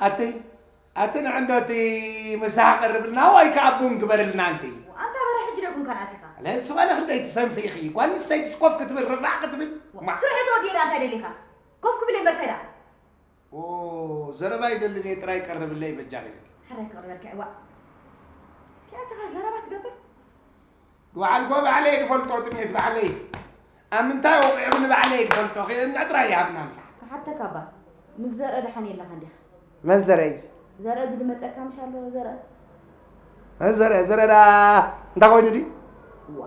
ኣቲ ኣቲ ንዕንዶ እቲ ምሳሕ ቀርብልና ወይ ከዓ ቡን ግበርልና ኣንቲ። ኣንታ በረ ሕጂ ዶ ቡን ካን ኣቲኻ? ለእሱ ባለ ክንደይ ትሰንፊ ኢኺ? ጓል ኣንስተይትስ ኮፍ ክትብል ርፋዕ ክትብል? ማ- ስርሒ ተወዲእና እንታይ ደሊኻ? ኮፍ ክብል እየ በርተዳ። ኦ ዘረባ ይደልን እየ ጥራይ ቀርብለይ በጃኺ ኢለኪ። ሕራይ ክቕርበልካ እዋ። ኪኣተኻ ዘረባ ትገብር? ድወዓልኮ ባዕለይ ድፈልጦ ጥሜት ባዕለይ ኣብ ምንታይ ወቒዑ ንባዕለይ ድፈልጦ ክእምና ጥራይ ይሃብና ምሳሕ። ክሓተካ እባ ምስ ዘርአ ደሓን የለኻን ዲኻ? መን ዘርአ እዩ? ዘርአ እዚ ድመፀካ ምሽ ኣሎ ዘርአ? መን ዘርአ? ዘርአ ደኣ እንታይ ኮይኑ ድዩ? ዋ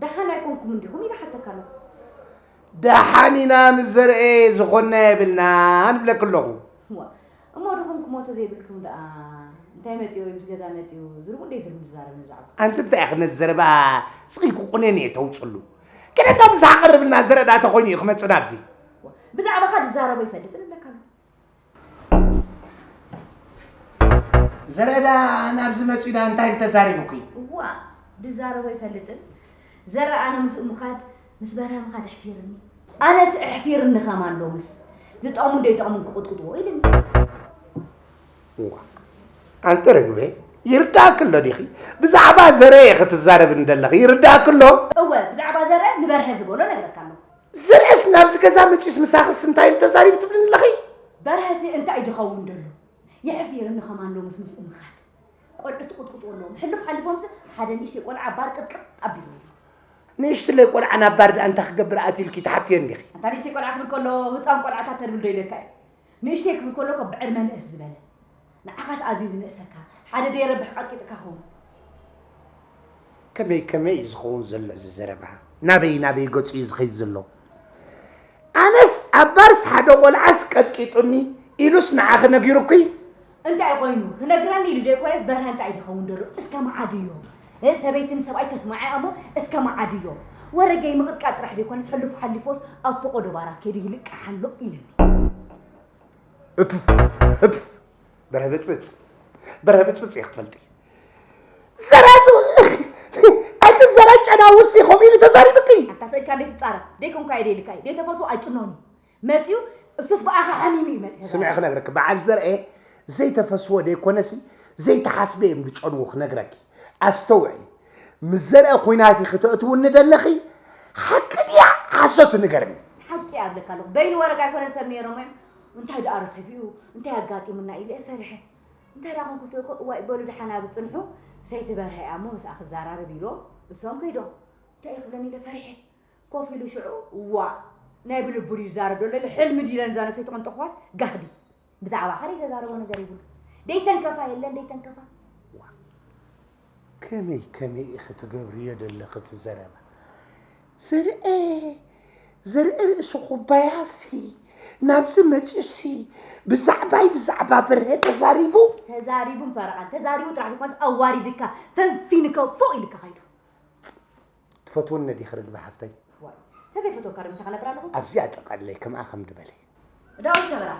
ደሓን ኣይኮንኩምን ዲኹም ኢለ ሓተካ ኣለኹ። ደሓን ኢና ምስ ዘርአ ዝኾንና የብልናን እብለኪ ኣለኹ። ዋ እሞ ድኹም ክሞቶ ዘይብልኩም ደኣ እንታይ መጺኡ እዩ ምስ ገዛ መጺኡ ዝርቡ እንደ ይትርጉም ዝዛረብ ንዛዕባ ኣንቲ እንታይ ኢኺ ነቲ ዘረባ ስቕ ኢልኪ ቁኔን እየ ተውጽሉ። ግን እንዳ ብዛዕባ ቀርብልና ዘረዳ ተኾይኑ እዩ ክመጽእ ናብዚ። ብዛዕባኻ ድዛረቦ ይፈልጥን እብለካ ኣለኹ። ዘረዳ ናብዚ መጺኡ ዳ እንታይ ተዛሪቡኪ? እዋ ድዛረቦ ይፈልጥን ዘረ ኣነ ምስኡ ምኻድ ምስ በርሀ ምኻድ ኣሕፊርኒ። ኣነስ ኣሕፊርኒ ከማን ሎምስ ዝጠቕሙን ደይጠቕሙን ክቕጥቅጥዎ ኢሉኒ። እዋ ኣንቲ ርግበ ይርዳእኪ ኣሎ ዲኺ? ብዛዕባ ዘረ ኢኺ ትዛረብኒ ዘለኺ ይርዳእኪ ኣሎ? እወ ብዛዕባ ዘረ ንበርሀ ዝበሎ ነግረካ ኣለኹ። ዘርኤስ ናብዚ ገዛ መጺኡስ ምሳኽስ እንታይ ኢሉ ተዛሪቡ ትብልኒ ኣለኺ? በርሀሲ እንታይ እዩ ዝኸውን ደሎ? የሕፊርኒ ኸማን ሎምስ ምስኡ ምኻድ። ቆልዑ ትቕጥቅጥዎ ኣለዎም። ሕሉፍ ሓሊፎምሲ ሓደ ንእሽተይ ቆልዓ ባር ቅጥቅጥ ኣቢልዎ እዩ። ንእሽትለይ ቆልዓ ናብ ባር ደኣ እንታይ ክገብር ኣትዩ ኢልኪ ትሓትዮ እንዲኺ? ኣንታ ንእሽተይ ቆልዓ ክብል ከሎ ህፃን ቆልዓታት ተድብል ዶ ኢለካ እየ? ንእሽተይ ክብል ከሎ እኮ ብዕድመ ንእስ ዝበለ ንዓኻስ ኣዝዩ ዝንእሰካ ሓደ ደይረብሕ ቀጥቂጥካ ኸውን። ከመይ ከመይ እዩ ዝኸውን ዘሎ እዚ ዘረባ? ናበይ ናበይ ገጹ እዩ ዝኸይድ ዘሎ? ኣነስ ኣብ ባርስ ሓደ ቆልዓስ ቀጥቂጡኒ ኢሉስ ንዓኺ ነጊሩኪ? እንታይ ኮይኑ ክነግረኒ ኢሉ ደይኮነስ በርሀ እንታይ እዩ ዝኸውን ዘሎ እስከ መዓድዮ እ ሰበይትን ሰብኣይ ተስማዒ ኣሞ እስከ መዓድዮ ወረገይ ምቕጥቃጥ ጥራሕ ደይኮነስ ሕሉፍ ሓሊፎስ ኣብ ፈቆዶ ባራት ከይዱ ይልቃሕ ኣሎ ኢልኒ። እፕፍ እፕፍ በርሀ ብፅብፅ በርሀ ብፅብፅ እየ ክትፈልጢ ዘራዙ ኣይቲ ዘራ ጨናውስ ኢኹም ኢሉ ተዛሪብኪ ኣንታ ስእልካ ደይ ትፃረፍ ደይ ኮንኳ እየ ደይልካ እዩ ደይ ተፈሱ ኣይጭኖኒ መፅዩ እሱስ ብኣኻ ሓሚሙ እዩ መፅዩ ስምዒ ክነግረኪ በዓል ዘርኤ ዘይተፈስዎ ደይኮነሲ ዘይተሓስበ እዮም ዝጨንዉ ክነግረኪ ኣስተውዕሊ ምስ ዘርአ ኲናት ኢኺ ተእትውኒ ደለኺ ሓቂ ድያ ሓሶት ንገርኒ ሓቂ ኣብለካ ኣለኹ በይኑ ወረጋ ኣይኮነን ሰብ ነይሮም እዮም እንታይ ደኣ ረኺቡ እዩ እንታይ ኣጋጢሙና ኢለ እየ ፈሪሐ እንታይ ደኣ ኮንኩ ትበልኮ እዋይ በሉ ደሓን ኣብ ፅንሑ ሰይቲ በርሀ እያ እሞ ምስኣ ክዘራረብ ኢሎም እሶም ከይዶም እንታይ እዩ ክብለኒ ኢለ ፈሪሐ ኮፍ ኢሉ ሽዑ ዋእ ናይ ብልቡ ድዩ ዝዛረብ ዘሎ ኢለ ሕልሚ ድዩ ኢለን እዛ ነብሰይ ተቐንጠኽዋስ ጋህዲ ብዛዕባኻ ደይተዛረቦ ነገር የብሉ ደይተንከፋ የለን ደይተንከፋ ዋእ ከመይ ከመይ ኢኺ ትገብርዮ ዘለኺ እቲ ዘረባ ዘርኤ ዘርኤ ርእሲ ኩባያሲ ናብዚ መፂኡሲ ብዛዕባይ ብዛዕባ በርሀ ተዛሪቡ ተዛሪቡን ፈረቓን ተዛሪቡ ጥራሕ ዝኾነስ ኣዋሪድካ ፈንፊንካ ፎቕ ኢልካ ኸይዱ ትፈትውኒ ዲኺ ርግቢ ሓፍተይ? ዋይ ተዘይፈትወካ ዶ ምሳኻ ነብር ኣለኹ? ኣብዚኣ ጠቐለይ ከምኣ ከም ድበለ። እዳው ሰበራ።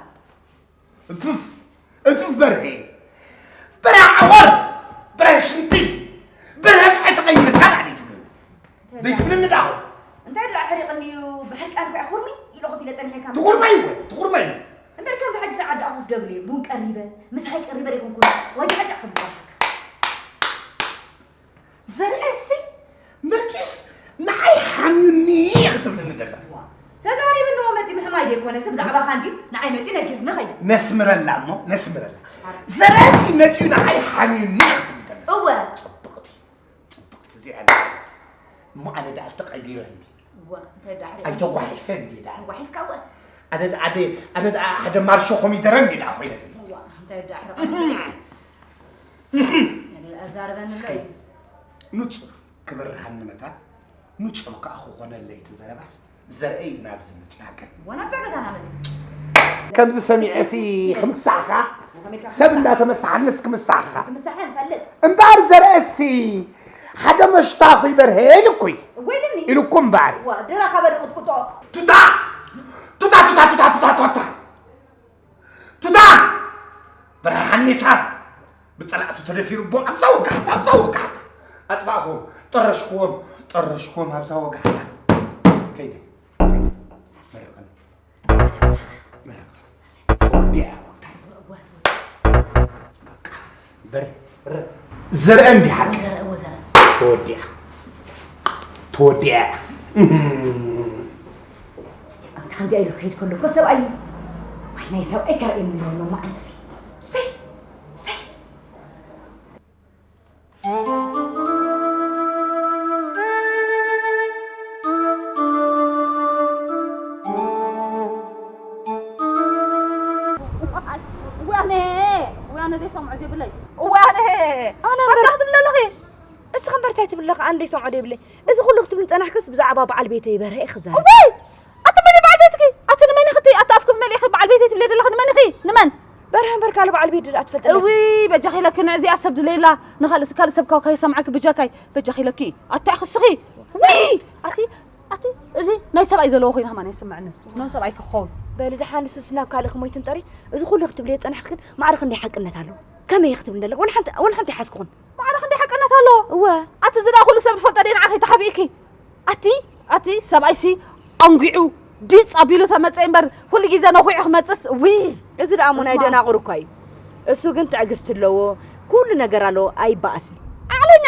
እፍፍ እፍፍ በርሄ በርሄ ዓወር በርሄ ሽንቲ በርሄ ምዐ ተቐይርካ ዳዕሊ ትብል ዘይትብልኒ ዳኹ እንታይ ደኣ ሕሪቕኒ እዩ ብሕርቃን እኳ ኩርሚ ኢሉ ኮፍ ኢለ ጸኒሐካ ትኹርመይ ወይ ትኹርመይ እምበር ከምዚ ሕጂ ዝዓዲ ኣኹፍ ደብል እየ ቡን ቀሪበ ምሳይ ቀሪበ ደይኮንኩ ዋጅ ዓጫ ክብልካ ዘርኤሲ መጺኡስ ንዓይ ሓምዩኒ ክትብልኒ ደላ። ተዛሪብንዎ መጺኡ ምሕማይ ደይኮነስ ብዛዕባኻ እንድዩ ንዓይ መጺኡ ነጊሩኒ ከይዱ። ነስምረላ እሞ ነስምረላ። ዘርኤሲ መጺኡ ንዓይ ሓምዩኒ ክትብል ደላ። እወ። ጽብቕቲ ጽብቕቲ እዚኣ እሞ ኣነ ደኣ ተቐይረ እንዲ። እዋ እንታይ ዳዕረ ኣይተጓሒፈ እንዲ ደኣ። ተጓሒፍካ እዋ። ኣነ ደኣ ኣደ ኣነ ደኣ ሓደ ማርሾ ኮሚደረ እንዲ ደኣ ኮይነ። እዋ እንታይ ዳዕረ። ኣዛርበኒ ኣሎ እዩ። ንጹር ክበርሃኒ መታን ንጹር ከኣ ክኾነለይ እቲ ዘረባስ ዘርአይ ናብዚ ምጭናቀ። ወናብዛ ገዛና መጽ። ከምዚ ሰሚዐሲ ክምሳሕኻ ሰብ እንዳተመሳሓንስ ክምሳሕኻ። ክምሳሐ ንፈልጥ። እምበኣር ዘርአሲ ሓደ መሽታኹ ይበርሀ ኢልኩይ። ወይልኒ። ኢልኩ እምበኣር። ዋ ድራ ካበደ ቅጥቅጦ። ቱታ ቱታ ቱታ ቱታ ቱታ ቱታ ቱታ በርሃ ሓኔታ ብጸላእቱ ተደፊሩ እቦ ኣብዛ ወጋሕታ ኣብዛ ወጋሕታ ኣጥፋእኹዎም ጠረሽክዎም ጠረሽክዎም ኣብዛ ወጋሕታ ከይደ ከይደ መርቕኒ መርቕኒ ተወዲኣ ወጋሕታ በረ በረ ዘርአ እንዲሓት ወዘረ ወዘረ ተወዲኣ ተወዲኣ። ኣንታ ከምዚኣ ኢሉ ክኸይድ ከሎ እኮ ሰብኣይ እዩ። ዋይ ናይ ሰብኣይ ከርእየኒ ኣለዎ ሎማዓንቲ። ሰይ ሰይ እዋነ እዋነ ዘይሰምዖ ዘይብለይ እዋነ ኣነ ኣታ ክትብለ ኣለኺ። እስኺ እምበር እንታይ ትብሊ ኣለኺ? ኣነ ዘይሰምዖ ዘይብለይ። እዚ ኩሉ ክትብሊ ዝጸናሕክስ ብዛዕባ በዓል ቤተይ በርሀ ኢኺ ትዛረቢ። እዋይ ኣቲ መን እዩ በዓል ቤትኪ? ኣቲ ንመን ኢኺ እቲ ኣቲ ኣፍኪ መሊእኺ በዓል ቤተይ ትብሊ ዘለኺ ንመን ኢኺ? ንመን? በርሀ እምበር ካልእ በዓል ቤት ድኣ ትፈልጢ ኣለኺ? እውይ በጃኺ ኢለኪ ንዕዚኣ ሰብ ድለይላ ንኻልእ ካልእ ሰብ ካብ ከይሰምዓኪ ብጃካይ በጃኺ ኢለኪ ኣታ ኢኺ እስኺ። ውይ ኣቲ ኣቲ እዚ ናይ ሰብኣይ ዘለዎ ኮይኑ ከማን ኣይስምዕንን። ናይ ሰብኣይ ክኸውን። በሊ ደሓን ንሱስ ናብ ካልእ ክሞይትን ጠሪ እዚ ኩሉ ክትብልዮ ዝጸናሕክን ማዕረ ክንደይ ሓቅነት ኣለዎ? ከመይ ክትብሊ ዘለኺ? ወላ ሓንቲ ወላ ሓንቲ ኣይሓዝኩኽን። ማዕረ ክንደይ ሓቅነት ኣለዎ? እወ። ኣቲ እዚ ደኣ ኩሉ ሰብ ዝፈልጦ ደይ ንዓኺ ተሓቢእኪ? ኣቲ ኣቲ ሰብኣይሲ ኣንጒዑ ዲጽ ኣቢሉ ተመጸ እምበር ኩሉ ግዜ ነኺዑ ክመጽስ ውይ። እዚ ደኣ እሞ ናይ እማ። ደናቑር እኳ እዩ። እሱ ግን ትዕግስቲ ኣለዎ፣ ኩሉ ነገር ኣለዎ፣ ኣይበኣስን። ዓቕለኛ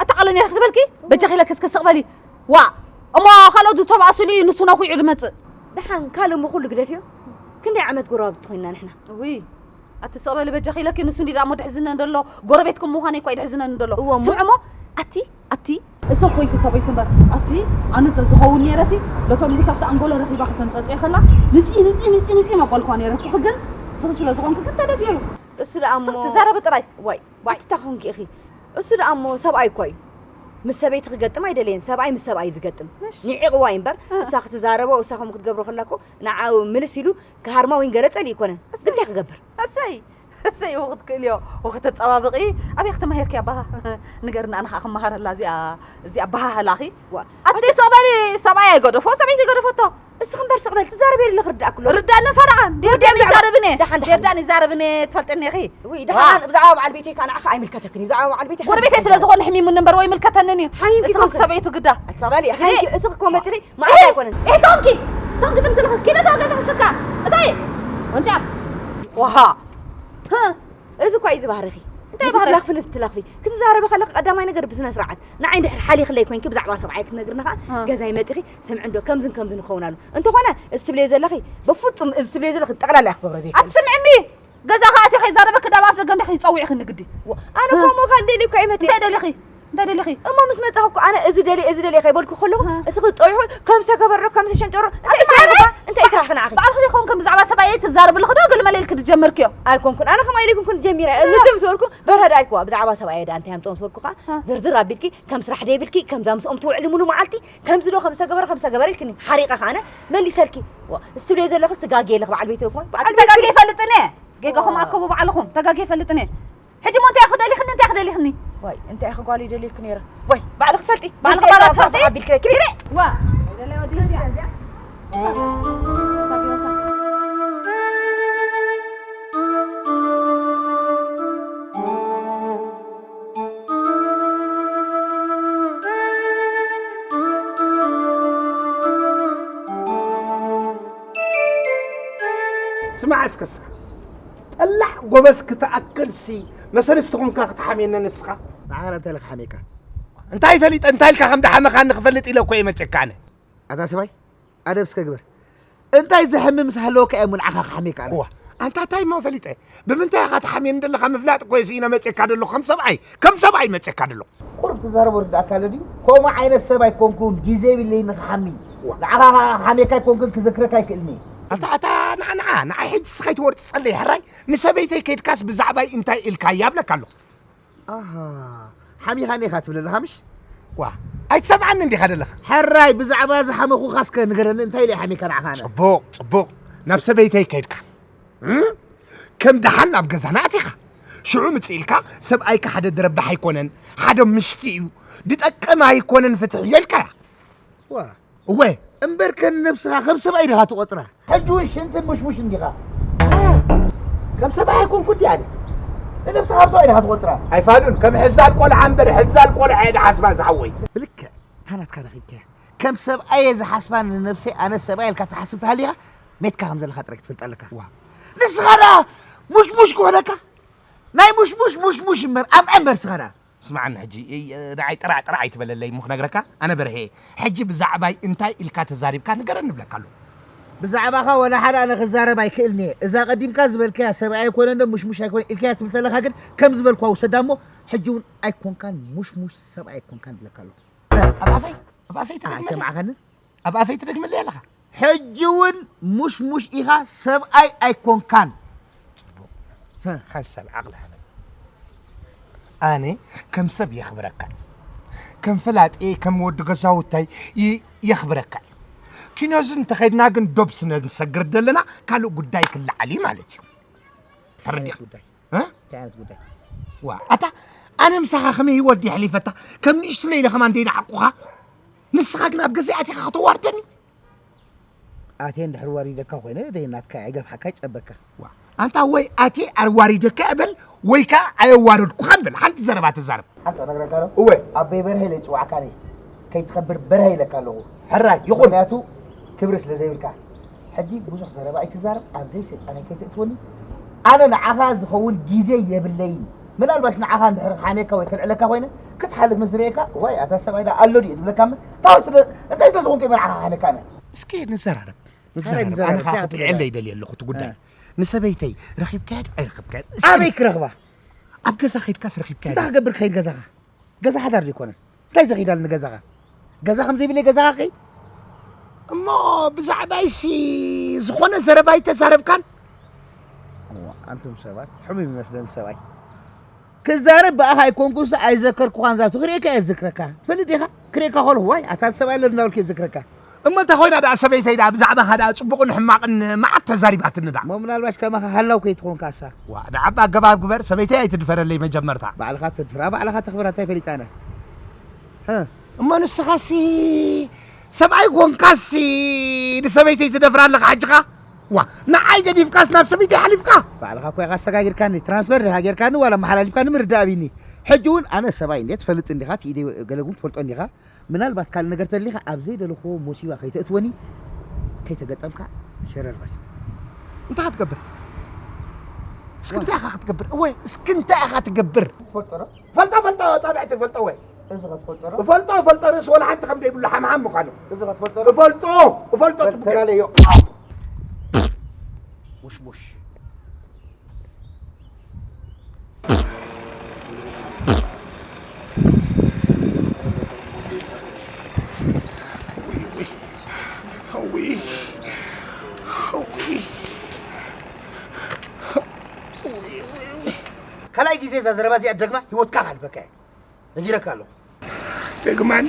ኣታ ዓቕለኛ ኢኺ ትበልኪ? በጃኺ ኢለኪ እስከ ስቕ በሊ። ዋእ እሞ ካልኦት ዝተባእሱሉ እዩ ንሱ ነኺዑ ዝመጽእ። ደሓን ካልእ እሞ ኩሉ ግደፍዮ። ክንደይ ዓመት ጎረባብቲ ኮይንና ንሕና። ውይ ኣቲ ስቕ በሊ በጃኺ ኢለኪ ንሱ እንዲ ደኣ እሞ ድሕዝነኒ ደሎ ጎረቤትኩም ምዃነይ እኳ እዩ ድሕዝነኒ ደሎ። እወ እሞ። ስምዒ እሞ ኣቲ ኣቲ እሰብ ኮይንኪ ሰበይቱ እምበር ኣቲ ኣነ ተዝኸውን ነይረሲ ለቶም ንጉስ ኣብቲ ኣንጎሎ ረኺባ ክተንጸጽዮ ከላ ንጺ ንጺ ንጺ ንጺ መበልኳ ነይረ። እስኺ ግን እስኺ ስለ ዝኾንኪ ግን ተደፊሩ። እሱ ደኣ እሞ እስኺ ትዛረቢ ጥራይ። ዋይ ዋይ። ኣቲ እንታይ ኮንኪ ኢኺ? እሱ ደኣ እሞ ሰብኣይ እኮ እዩ። ምስ ሰበይቲ ክገጥም ኣይደለየን። ሰብኣይ ምስ ሰብኣይ እዩ ዝገጥም። ምሽ? ንዒቕዋ እዩ እምበር እ። እሳ ክትዛረቦ እሳ ከምኡ ክትገብሮ ከላ እኮ ንዓኡ ምልስ ኢሉ ክሃርማ ወይ ገለ ጸሊኡ ኣይኮነን። እሰይ። እንታይ ክገብር? እሰይ እሰይ እወ ክትክእልዮ እወ ከተጸባብቒ ኣበይ ከተማሂርኪ ኣባኻ ንገርና ኣነ ኸኣ ክመሃረላ እዚኣ እዚኣ ኣበሃህላኺ ዋ። ኣቲ ሰበሊ ሰብኣይ ኣይገደፎ ሰበይቲ ገደፈቶ እስኺ እምበር ስቕ በል ትዛረቢ የለ ክርዳእኪ ኣሎ። ርዳእኒ ፈረቓ ዴርዳን ይዛረብኒ ደሓን፣ ደሓን። ዴርዳን ይዛረብኒ ትፈልጥኒ ኢኺ ውይ ዋ። ደሓን ብዛዕባ በዓል ቤተይ ከዓ ንዓኻ ኣይምልከተክን እዩ ብዛዕባ በዓል ቤተይ ጎረቤተይ ስለ ዝኾነ ሕሚሙኒ እምበር ወይ ምልከተኒ እዩ ሓሚምኪ እስኺ ትኾንኪ። ሰበይቱ ግዳ ኣቲ ሰበሊ ግደ። ሓይኪ እስኺ እኮ መጥሪ መዓት ኣይኮነን። ኤህ ቶንኪ ቶንኪ ትምትልኺ ኪነ ተወገዘ ክስካ እታይ ወንጫ ዋሃ እዚ እኳ እዩ ዝባህርኺ። እንታይ ባህሪ? ክትላኽፊ ንትላኽፊ ክትዛረቢ ከለኺ ቀዳማይ ነገር ብስነ ስርዓት ንዓይ እንድሕር ሓሊኽለይ ኮይንኪ ብዛዕባ ሰብዓይ ክትነግርኒ ከዓ እ። ገዛይ መጢኺ ስምዒ እንዶ ከምዝን ከምዝን ክኸውን ኣሎ እንተኾነ እዚ ትብልዮ ዘለኺ በፍጹም እዚ ትብልዮ ዘለኺ ጠቕላላ እየ ክገብሮ ዘይክእል። ኣትስምዕኒ ገዛ ከዓ እቲ ከይዛረበ ክዳብ ኣፍ ደገ እንደ ከይፀውዕኺ ንግዲ። ኣነ እኮ እሞ ካልእ ደልየ እኮ እየ መጢ እንታይ ደሊኺ እንታይ ደሊኺ? እሞ ምስ መፃኹ እኮ ኣነ እዚ ደልየ እዚ ደልየ ከይበልኩ ከለኹ እ። እስኺ ትፀውዒ ከምሰ ከበሮ ከምሰ ሸንጨሮ እንታይ ኣቲ ስራኺ ባዕለይ? እንታይ ስራኺ ንዓኺ? ባዕልኺ ዘይኮንክን ብዛዕባ ሰብኣየይ ትዛረቢ ኣለኺ ዶ ገለ መለ ኢልኪ ትጀመርክዮ? ኣይኮንኩን ኣነ ከማይ ኢለ ኣይኮንኩን ጀሚረ እ። ምድር ምስ በልኩ በርሀ ደኣ ኢልክዋ ብዛዕባ ሰብኣየ ደኣ እንታይ ኣምፅኦ ምስ በልኩ ከዓ እ። ዝርዝር ኣቢልኪ ከም ስራሕ ደይብልኪ ከምዛ ምስኦም ትውዕሊ ሙሉ መዓልቲ ከምዚ ዶ ከምሰ ገበረ ከምሰ ገበረ ኢልክኒ ሓሪቐ ከዓ ኣነ መሊሰልኪ ዋ፣ እዚ ትብልዮ ዘለኺ ስጋጌ ኣለኺ በዓል ቤተይ እኮ በዓል ኣቲ ቤተይ ተጋጌ ይፈልጥን እየ ጌጋኹም ኣከቡ ባዕልኹም ተጋጌ ይፈልጥን እየ ሕጂ እሞ እንታይ ክደሊኽኒ እንታይ ክደሊኽኒ ዋይ እንታይ ኢኺ ጓል ይደልየኪ ነይረ ዋይ ባዕልኺ ትፈልጢ ባዕልኺ ባዕልኺ ትፈልጢ ኣቢልኪ ነይ ክዲ ዋ ደላይ ወዲ እዚኣ ስማዕ እስከ እስኻ ጠላዕ ጎበዝ ክትኣክልሲ መሰልስቲ ኾንካ ክትሓምየኒ ንስኻ ንዓኸ እንታይ ኢለ ክሓምየካ እንታይ ፈሊጠ እንታይ ኢልካ ከም ድሓመኻኒ ክፈልጥ ኢለ እኮ እየ መፅየካ ኣነ ኣታ ሰብኣይ ኣደብ እስከ ግበር እንታይ ዘሕምም ምስ ሃለወካ እየ እሞ ንዓኻ ክሓምየካ ኣነ እዋ ኣንታ እንታይ እሞ ፈሊጠ ብምንታይ ኢኻ ትሓምየኒ ዘለኻ ምፍላጥ እኮ እየ ስኢነ መፅየካ ዘለኹ ከም ሰብኣይ ከም ሰብኣይ መፅየካ ዘለኹ ቁሩብ ትዛረቦ ርድኣካ ኣሎ ድዩ ከምኡ ዓይነት ሰብ ኣይኮንኩን ግዜ የብለይን ንኽሓሚ ንዓኻ ክሓምየካ ኣይኮንኩን ክዘክረካ ኣይክእልን እየ ኣታ ኣታ ንዓ ንዓ ንዓይ ሕጅስ ከይትወርጽጸለይ ሕራይ ንሰበይተይ ከይድካስ ብዛዕባይ እንታይ ኢልካያ እብለካ ኣለኹ። ኣሃ ሓሚኻኒ ኢኻ ትብል ዘለኻ ምሽ? ዋ ኣይትሰምዓኒ እንዲኻ ዘለኻ። ሕራይ ብዛዕባ ዝሓመኹኻ እስከ ንገረኒ እንታይ ኢለ እየ ሓሚካ ንዓኻ ኣነ? ጽቡቕ ጽቡቕ ናብ ሰበይተይ ከይድካ እም? ከም ደሓን ናብ ገዛና ኣቲኻ ሽዑ ምጽእ ኢልካ ሰብኣይካ ሓደ ድረባሕ ኣይኮነን ሓደ ምሽቲ እዩ ድጠቅም ኣይኮነን ፍትሕ እየ ኢልካያ። ዋ እወ እምበርከ ንነብስኻ ከም ሰብኣይ ዲኻ ትቖጽራ? ሕጂ እውን ሽንትን ሙሽሙሽን ዲኻ? ከም ሰብኣይ ኣይኮንኩን ድየ ኣነ? ንነብስኻ ከም ሰብኣይ ዲኻ ትቖጽራ? ኣይፋሉን ከም ሕዛል ቆልዓ እምበር ሕዛል ቆልዓ እየ ድሓስባ ዝሓወይ። ብልክዕ እታ ናትካ ረኺብካያ። ከም ሰብኣይ እየ ዝሓስባ ንነብሰይ ኣነ ሰብኣይ ኢልካ ትሓስብ ተሃሊኻ ሜትካ ከም ዘለኻ ጥራይ ክትፈልጥ ኣለካ። ንስኻ ደኣ ሙሽሙሽ ክኾነካ? ናይ ሙሽሙሽ ሙሽሙሽ እምበር ኣምዐ እምበር ስኻ ደኣ። ስምዓኒ ሕጂ፣ እ፣ እ፣ ንዓይ ጥራዕ ጥራዕ ኣይትበለለይ እሞ ክነግረካ፣ ኣነ በርሄ፣ ሕጂ ብዛዕባይ እንታይ ኢልካ ተዛሪብካ ንገረኒ እብለካ ኣለኹ። ብዛዕባኻ ወላ ሓደ ኣነ ክዛረብ ኣይክእልን እየ። እዛ ቀዲምካ ዝበልካያ ሰብኣይ ኣይኮነን ዶ ሙሽሙሽ ኣይኮነን ኢልካያ ትብል ተለኻ ግን ከም ዝበልኳ ውሰዳ እሞ ሕጂ እውን ኣይኮንካን ሙሽሙሽ ሰብኣይ ኣይኮንካን እብለካ ኣለኹ። ኣብ ኣፈይ፣ ኣብ ኣፈይ ትደግመለይ? ሰማዕኻኒ? ኣብ ኣፈይ ትደግመለይ ኣለኻ? ሕጂ እውን ሙሽሙሽ ኢኻ፣ ሰብኣይ ኣይኮንካን። ጽቡቕ። ሓንሳብ ዓቕሊ ሃበኒ። ኣነ ከም ሰብ የኽብረካ እዩ። ከም ፈላጤ፣ ከም ወዲ ገዛውታይ ይ-፣ የኽብረካ እዩ። ኪኖዚ እንተኸድና ግን ዶብ ስነ ንሰግር ዘለና ካልእ ጉዳይ ክለዓል እዩ ማለት እዩ። ተረዲኻ? ጉዳይ። እ? እንታይ ዓይነት ጉዳይ? ዋ፣ ኣታ ኣነ ምሳኻ ከመይ ህይወት ድየ ሕሊፈታ? ከም ንእሽቱ ለይለ ከማን ደይንዓቁኻ? ንስኻ ግን ኣብ ገዛይ ኣቲኻ ከተዋርደኒ? ኣትየ እንድሕር ዋሪደካ ኮይነ ደይ ናትካ ኣይገፍሓካ ይጸበካ። ዋ፣ ኣንታ ወይ ኣትየ ኣዋሪደካ እበል ወይ ከኣ ኣየዋረድኩኻን በል። ሓንቲ ዘረባ ተዛረብ። ሓንቲ ክነግረካ ዶ? እወ። ኣቦይ በርሀ ኢለ ይጽዋዕካ ነይ። ከይትኸብር በርሀ ኢለካ ኣለኹ። ሕራይ፣ ይኹን። ምኽንያቱ ክብሪ ስለ ዘይብልካ። ሕጂ ብዙሕ ዘረባ ኣይትዛረብ፣ ኣብ ዘይሰይጣነይ ከይተእትወኒ። ኣነ ንዓኻ ዝኸውን ግዜ የብለይን። ምናልባሽ ንዓኻ እንድሕር ክሓንየካ ወይ ከልዕለካ ኮይነ፣ ክትሓልፍ ምስ ዝርእየካ፣ ዋይ፣ ኣታ ሰብኣይ ደኣ ኣሎ ድዩ ዝብለካ እምበር፣ ታወት ስለ፣ እንታይ ስለ ዝኾንኩ እየ ንዓኻ ክሓንየካ ኣነ? እስኪ ንዘራረብ። እንታይ ንዘራረብ? ንዘራረብ? ኣነ ኸኣ እንታይ ክትብል ክትብለኒ? እየ ደልየ ኣለኹ እቲ ጉዳይ። እ። ንሰበይተይ ረኺብካያ ድዩ ኣይረኸብካያን? እስኪ ኣበይ ክረኽባ? ኣብ ገዛ ኸይድካስ ረኺብካያ እንታይ ድዩ? ክገብር ክኸይድ ገዛኻ? ገዛ ሓዳር ዘይኮነ እንታይ ዘኺዳል ንገዛኻ? ገዛ ከም ዘይብለይ ገዛኻ ከይድ። እሞ ብዛዕባይሲ ዝኾነ ዘረባ ኣይተዛረብካን? እዋ፣ ኣንቱም ሰባት፣ ሕሙም ይመስለኒ ሰብኣይ። ክዛረብ ብኣኻ ኣይኮንኩስ ኣይዘከርኩኻን ዛቱ ክርእየካ እየ ዝዝክረካ። ትፈልጥ ዲኻ? ክርእየካ ከለኹ፣ ዋይ፣ ኣታ ሰብኣይ ኣሎ እናበልኩ እየ ዝዝክረካ። እሞ እንተ ኾይና ደኣ ሰበይተይ ደኣ ብዛዕባኻ ደኣ ጽቡቕን ሕማቕን መዓት ተዛሪባትኒ ደኣ። እሞ ምናልባሽ ከማኻ ሃላው ከይትኾን ካሳ። ዋ፣ ደኣ ኣባ ኣገባብ ግበር፣ ሰበይተይ ኣይትድፈረለይ መጀመርታ። ባዕልኻ ትድፍራ፣ ባዕልኻ ተኽብራ፣ እንታይ ፈሊጣ ኣነ? ህ። እሞ ንስኻሲ ሰብኣይ ኮንካሲ ንሰበይተይ ትደፍራ ኣለኻ ሕጂ ኸኣ? ዋ፣ ንዓይ ገዲፍካስ ናብ ሰበይተይ ሓሊፍካ? ባዕልኻ እኮ ኢኻ ኣሰጋጊርካኒ፣ ትራንስፈር ዲኻ ጌርካኒ ዋላ ኣመሓላሊፍካኒ ምርዳእ ኣብይኒ። ሕጂ እውን ኣነ ሰብኣይ እንድየ ትፈልጥ እንዲኻ፣ እቲ ኢደይ ገለ እውን ትፈልጦ እንዲኻ። ምናልባት ካልእ ነገር ተደሊኻ ኣብ ዘይደለኽዎ ሞሲባ ከይተእትወኒ፣ ከይተገጠምካ ሸረር በል። እንታይ ክትገብር? እስኪ እንታይ ኢኻ ክትገብር? እወ፣ እስኪ እንታይ ኢኻ ትገብር? ትፈልጦ ዶ? ፈልጦ፣ ፈልጦ፣ ጻብዕቲ ፈልጦ፣ እወ። እዚ ክትፈልጦ ዶ? እፈልጦ፣ እፈልጦ፣ ርእሲ ወላ ሓንቲ ከም ዘይብሉ ሓምሓም ምዃኑ። እዚ ክትፈልጦ ዶ? እፈልጦ፣ እፈልጦ፣ ጽቡቕ እዩ። ተላለዮ። ሙሽሙሽ። ካልኣይ ግዜ እዛ ዘረባ እዚኣ ደግማ ህይወትካ ካልበካ እየ። ነጊረካ ኣለኹ። ደግማኒ።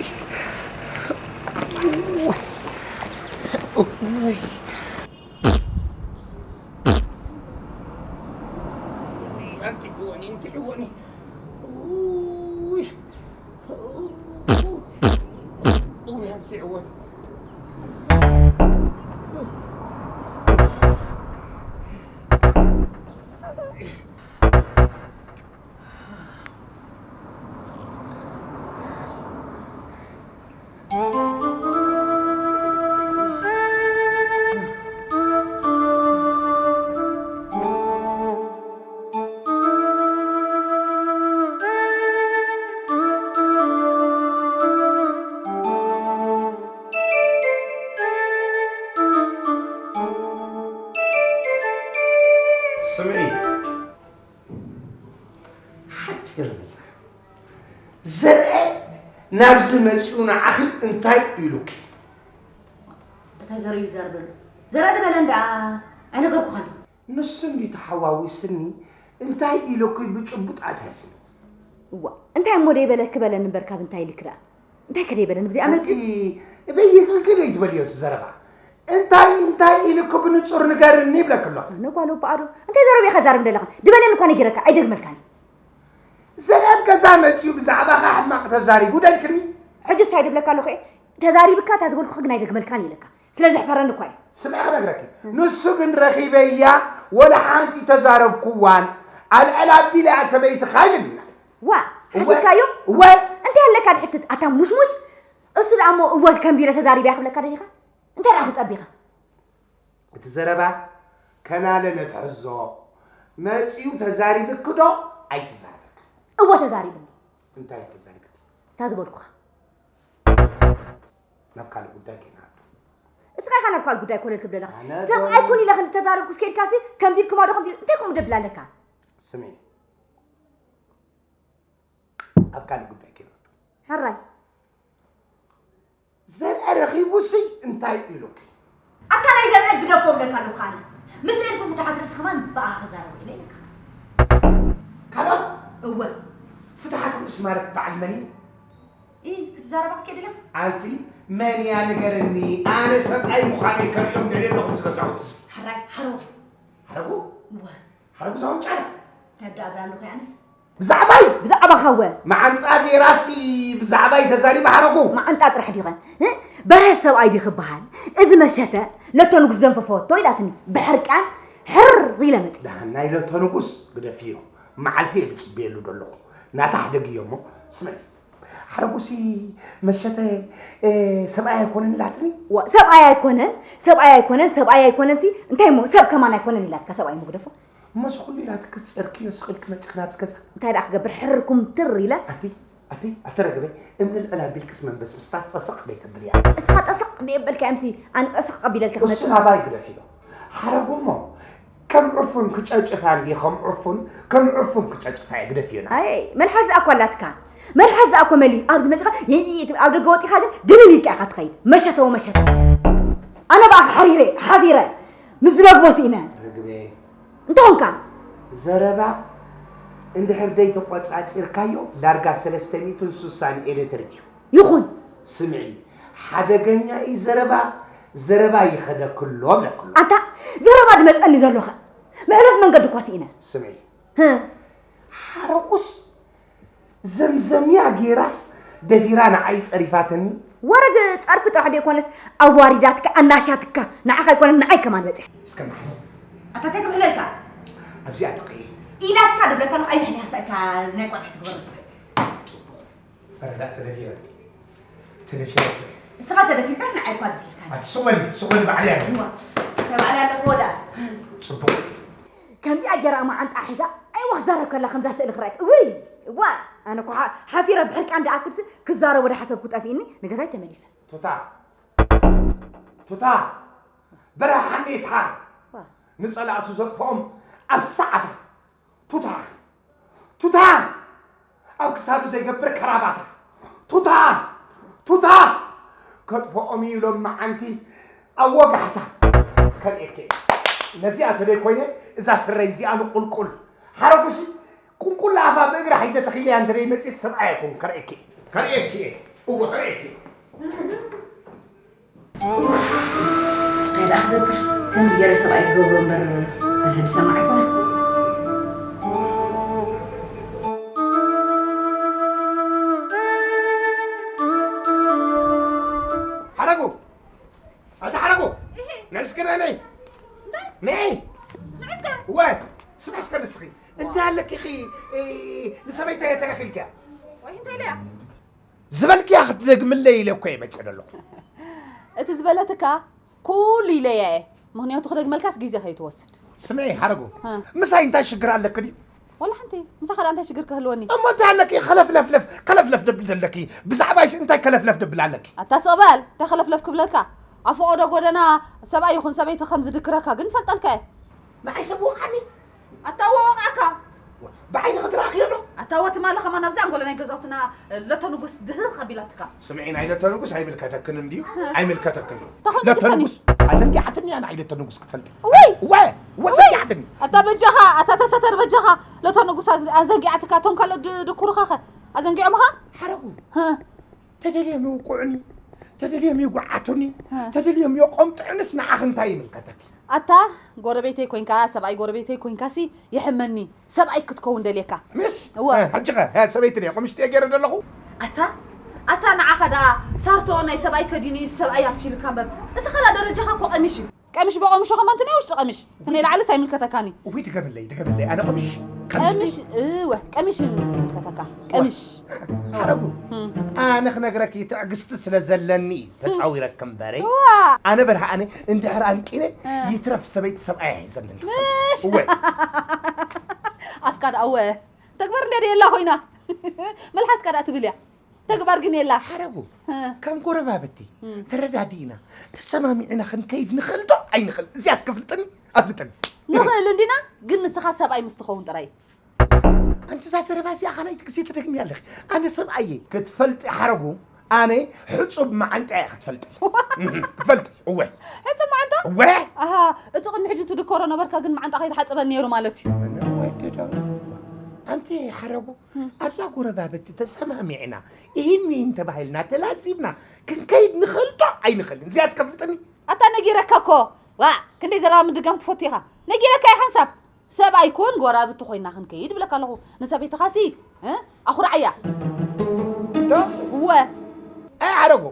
ኣንቲ ዕወኒ፣ ኣንቲ ዕወኒ። ኣንቲ ዕወኒ። ስምዒ። ሓጺር መጽሓፍ። ዘርአ ናብዚ መጺኡ ንዓኺ እንታይ ኢሉኪ? እንታይ ዘርኡ ይዛረብ ዘሎ? ዘርአ ዝበለን ደኣ ኣይነገርኩኻን። ንሱ እንዲ ተሓዋዊስኒ እንታይ ኢሉኪ ብጭቡጥ ኣትሕዝኒ? እዋ፣ እንታይ እሞ ደይበለኪ በለኒ እምበር ካብ እንታይ ኢልኪ ደኣ? እንታይ ከ ደይበለኒ ብዚኣ መጺኡ? ኣንቲ በይኺ ገለ ይትበልዮ እቲ ዘረባ። እንታይ፣ እንታይ ኢልኪ ብንጹር ንገርኒ ይብለኪ ኣለኹ። ኣነ ጓል ኣቦኣ ዶ? እንታይ ዘረባ ኢኻ ትዛረብ ዘለኻ? ድበለኒ እኳ ነጊረካ፣ ኣይደግመልካን። ዘርኣብ ገዛ መጺኡ ብዛዕባኻ ሕማቕ ተዛሪቡ ደልክኒ? ሕጂ እንታይ ድብለካ ኣለኹ እየ? ተዛሪብካ እታ ዝበልኩኻ ግን ኣይደግመልካን ኢለካ። ስለ ዘሕፈረኒ እኳ እዩ። ስምዒ ክነግረኪ። እም። ንሱ ግን ረኺበያ ወላ ሓንቲ ተዛረብኩዋን። ኣልዕል ኣቢላ እያ ሰበይትኻ ኢልኒ። ዋ፣ እወ። ሓቲትካዮ? እወ። እንታይ ኣለካ ድሕትት? ኣታ ሙሽሙሽ። እሱ ደኣ እሞ እወ ከምዚ ኢለ ተዛሪበያ ክብለካ ደሊኻ? እንታይ ደኣ ክትጸቢኻ? እቲ ዘረባ ከናለ ነትሕዞ። መጺኡ ተዛሪብኪ ዶ ኣይትዛረበካ። እወ ተዛሪብኒ። እንታይ ተዛሪበ? እታ ዝበልኩኻ። ናብ ካልእ ጉዳይ ከይንኣቱ። እስኻ ኢኻ ናብ ካልእ ጉዳይ ኮለል ትብለለኻ። ኣነ ሰብ ዞም- ኣይኮን ኢለ ክንዲ ተዛረብኩስ ከይድካሲ ከምዚ ኢልኩማ ዶ ከምዚ ኢሉ እንታይ ከምኡ ደብላለካ? ስሚ ኣብ ካልእ ጉዳይ ከይንኣቱ። ሕራይ ዘርአ ረኺቡሲ እንታይ ኢሉኪ? ኣታ ናይ ዘርአ ግደፎ ብለካ ኣለኹ ኣነ። ምስ ኤልፉ ፍትሓት ርእሲ ከማን ብኣ ክዛረብ ኢለ ኢለካ። ካልኦት እወ ፍትሓት ርእሲ ማለት በዓል መን እዩ? ኢ ክትዛረባ ክትከይድ ኢለካ። ኣንቲ መን እያ ንገርኒ። ኣነ ሰብኣይ ምዃነይ ከርእዮም ደልየ ኣለኹ ምስ ገዛውቲ። ሕራይ ሓሮ ሓረጉ እወ ሓረጉ ዛውን ጫር ተዳ ኣብራ ኣለኹ ያንስ ብዛዕባይ ብዛዕባኻ እወ መዓንጣ ጌራሲ ብዛዕባይ ተዛሪባ ሓረጉ። መዓንጣ ጥራሕ ዲኸ እ? በርሀ ሰብኣይ ዲኺ በሃል። እዚ መሸተ ለቶ ንጉስ ደንፈፈወቶ ኢላትኒ ብሕርቃን ሕር ኢለ መፂ ደሓን ናይ ለቶ ንጉስ ግደፍዮ። መዓልቲ እየ ዝፅበየሉ ዘለኹ። ናታ ሕደግዮ እሞ ስምዒ ሓረጉሲ መሸተ እ፣ ሰብኣይ ኣይኮነን ኢላትኒ። ዋ፣ ሰብኣይ ኣይኮነን ሰብኣይ ኣይኮነን ሰብኣይ ኣይኮነን ሲ እንታይ እሞ ሰብ ከማን ኣይኮነን ኢላትካ ሰብኣይ እሞ ግደፎ እሞ እዚ ኩሉ ኢላትኪ ዝፀርክዮ ስቕ ኢልኪ መፂኺ ናብዚ ገዛ። እንታይ ደኣ ክገብር ሕርኩም ትር ኢለ ኣቲ ኣቲ ኣተረግበ እምኒ ልዕል ኣቢልክስ መንበስብስታ ጠስቕ ደይተብልያ። እስኻ ጠስቕ ደየበልካ እምሲ ኣነ ጠስቕ ቀቢለልካ እሱ ክመፅእ ናባይ ግደፊ ዶ ሓረጉ እሞ ከም ዕፉን ክጨጭፋ እንዲ ከም ዕፉን ከም ዕፉን ክጨጭፋ እየ ግደፊዮና። ኣይ መልሓስ ዝኣ እኮ ኣላትካ መልሓስ ዝኣ እኮ መሊ ኣብዚ መፅኻ የይ ትብል ኣብ ደገ ወፂኻ ግን ድንን ኢልካ ኢኻ ትኸይድ መሸተ ወመሸተ ኣነ ብኣኻ ሓሪረ ሓፊረ ምስ ዝረግቦ ስኢነ ርግበ እንተኾንካ ዘረባ እንድሕር ደይተቆፃፂርካዮ ዳርጋ ሰለስተ ሚእትን ስሳን ኤሌክትሪክ እዩ። ይኹን ስምዒ ሓደገኛ እዩ ዘረባ ዘረባ ይኸደክሎ ብለክሎ ኣንታ ዘረባ ድመፀኒ ዘሎኸ መሕለፍ መንገዲ እኳ ስኢነ ስምዒ ህ፣ ሓረቁስ ዘምዘምያ ጌራስ ደፊራ ንዓይ ፀሪፋትኒ ወረግ ፀርፊ ጥራሕ ደይኮነስ ኣዋሪዳትካ ኣናሻትካ ንዓኻ ኣይኮነን ንዓይ ከማን በፂሕ እስከ ማሕለ ኣታ እንታይ ክብህለልካ ኣብዚኣ ተቐይ ኢላትካ ድብለካ ኣለኹ ኣይብሕልያ ሳእካ ናይ ቆልሕ ትግበር በረዳ ተደፊረ ተደፊረ እስኻ ተደፊርካስ ንዓይ እኳ ድፊርካ ኣቲ ሱቕ በሊ ሱቕ በሊ ባዕለያ እዋ ተባዕላ ኣለኹ ወዳ ፅቡቕ ከምዚኣ ጌራ መዓንጣ ሒዛ ኣይወ ክዛረብ ከላ ከምዛ ስእሊ ክረኣየት እውይ እዋ ኣነ እኳ ሓ- ሓፊረ ብሕርቃን ደኣ ክብሲ ክዛረብ ወደ ሓሰብኩ ጠፊእኒ ንገዛይ ተመሊሰ ቱታ ቱታ በረሃኔታ ዋ ንጸላእቱ ዘጥፍኦም ኣብ ሰዓታ ቱታ ቱታ ኣብ ክሳዱ ዘይገብር ከራባታ ቱታ ቱታ ከጥፍኦም እዩ ሎም መዓንቲ ኣብ ወጋሕታ ከርእየኪ እየ። ነዚኣ ተደይ ኮይነ እዛ ስረይ እዚኣ ንቁልቁል ሓረጉሲ ቁልቁል ኣፋ ብእግራ ሒዘ ተኺለያ እንተ ደይመፅእ ሰብኣይ ኣይኮን ከርእየኪ እየ። ከርእየኪ እየ። እወ ከርእየኪ እየ። እንታይ ደኣ ክገብር ከምዚ ገይረ ሰብኣይ ክገብሮ እምበር በርሀ ዝሰማዕ ኣይኮነን ሓረጉ ኣቲ ሓረጉ ነይ እስከ ነይ ነይ ነይ ንዕስከ ወ ስምዒ እስከ ንስኺ እንታይ ኣለኪ ኢኺ ንሰበይተይ ተለኺልኪያ ወይ እንታይ ኢለያ ዝበልክያ ክትደግምለይ ኢለ እኮ እየ መፅእ ዘለኹ እቲ ዝበለትካ ኩሉ ኢለያ እየ ምክንያቱ ክደግመልካስ ግዜ ከይትወስድ ስምዒ ሓረጉ እ። ምሳይ እንታይ ሽግር ኣለኪ ድዩ ወላ ሓንቲ ምሳኻ ደኣ እንታይ ሽግር ክህልወኒ እሞ እንታይ ኣለኪ ከለፍለፍለፍ ከለፍለፍ ደብል ዘለኪ ብዛዕባይስ እንታይ ከለፍለፍ ደብል ኣለኪ ኣታ ስቕ በል እንታይ ከለፍለፍ ክብለልካ ኣብ ፈቐዶ ጎደና ሰብኣይ ይኹን ሰበይቲ ከም ዝድክረካ ግን ፈልጠልካ እየ ንዓይ ሰብ ወቕዓኒ ኣታ ወቕዓካ ብዓይኒ ክትረኣኽዮ ዶ ኣታ ወትማሊ ከማን ኣብዚ ኣንጎሎ ናይ ገዛውትና ለቶ ንጉስ ድህኽ ኣቢላትካ ስምዒ ናይ ለተ ንጉስ ኣይምልከተክን እንድዩ ኣይምልከተክን እዩ ተኾይኑ ለተ ግሰኒ። ንጉስ ኣዘንጊዓትኒ እያ ንዓይ ለተ ንጉስ ክትፈልጢ ወይ ወ ወዘንጊዓትኒ ኣታ በጃኻ ኣታ ተሰተር በጃኻ ለቶ ንጉስ ኣዝ- ኣዘንጊዓትካ እቶም ካልኦት ድ- ድኩሩኻኸ ኣዘንጊዖምኻ ሓረጉ ህ፣ ተደልዮም ይውቅዑኒ ተደልዮም ይጉዓቱኒ እ። ተደልዮም የቆምጥዑንስ ንዓኽ እንታይ ይምልከተኪ ኣታ ጎረቤተይ ኮንካ ሰብኣይ ጎረቤተይ ኮንካሲ ይሕመኒ ሰብኣይ ክትከውን ደልየካ ምሽ እወ። እ፣ ሕጂ ኸ እ፣ ሰበይቲ ድየ ቆምሽ ድየ ገይረ ዘለኹ ኣታ ኣታ ንዓኻ ደኣ ሳርቶ ናይ ሰብኣይ ከዲኑ እዩ ሰብኣይ ኣብሲልካ እምበር እስኻ ደኣ ደረጃኻ እኮ ቀሚሽ እዩ ቀሚሽ በቐሚሾ ከማን ትንያ ውሽጢ ቀሚሽ ትንያ ላዕልስ ኣይምልከተካኒ ውይ ድገምለይ ድገምለይ ኣነ ቆምሽ ቀሚሽ እወ ቀሚሽ ይምልከተካ ቀሚሽ ሓረጉ እም። ኣነ ክነግረኪ ትዕግስቲ ስለ ዘለኒ እዩ ተፃዊረኪ እምበረይ ዋ ኣነ በርሃ ኣነ እንድሕር ኣንቂነ እ። ይትረፍ ሰበይቲ ሰብኣይ ኣይሕዘንን ምሽ እወ ኣፍካ ደኣ እወ ተግባር እንደ የላ ኮይና። መልሓስካ ደኣ ትብል እያ። ተግባር ግን የላ። ሓረጉ፣ እ። ከም ጎረባብቲ እም። ተረዳዲእና፣ ተሰማሚዕና ክንከይድ ንኽእል ዶ ኣይንኽእል? እዚኣስ ከፍልጠኒ፣ ኣፍልጠኒ። ንኽእል እንዲና፣ ግን ንስኻ ሰብኣይ ምስ ትኸውን ጥራይ። ኣንቲ እዛ ዘረባ እዚኣ ካልኣይቲ ግዜ ትደግምያ ኣለኺ። ኣነ ሰብኣይ እየ። ክትፈልጢ ሓረጉ፣ ኣነ ሕጹብ መዓንጣ እየ ክትፈልጢ። ክትፈልጢ፣ እወ። ሕጹብ መዓንጣ? እወ። ኣሃ፣ እቲ ቅድሚ ሕጂ ትድከሮ ነበርካ፣ ግን መዓንጣ ከይተሓጸበ ነይሩ ማለት እዩ። እነ ወዲ ዶ? ኣንቲ ሓረጉ፣ ኣብዛ ጎረባብቲ ተሰማሚዕና፣ ይህን ይህን ተባሂልና፣ ተላዚብና፣ ክንከይድ ንኽእል ዶ ኣይንኽእልን? እዚኣስ ከፍልጥኒ? ኣታ ነጊረካ እኮ። ዋ፣ ክንደይ ዘረባ ምድጋም ትፈቱ ኢኻ። ነጊረካ እየ ሓንሳብ። ሰብኣይ ኩን ጎረባብቲ ኮይና ክንከይድ ብለካ ኣለኹ። ንሰበይትኻሲ፣ እ? ኣኹርዓያ። ዶ? እወ። ኣይ ሓረጉ፣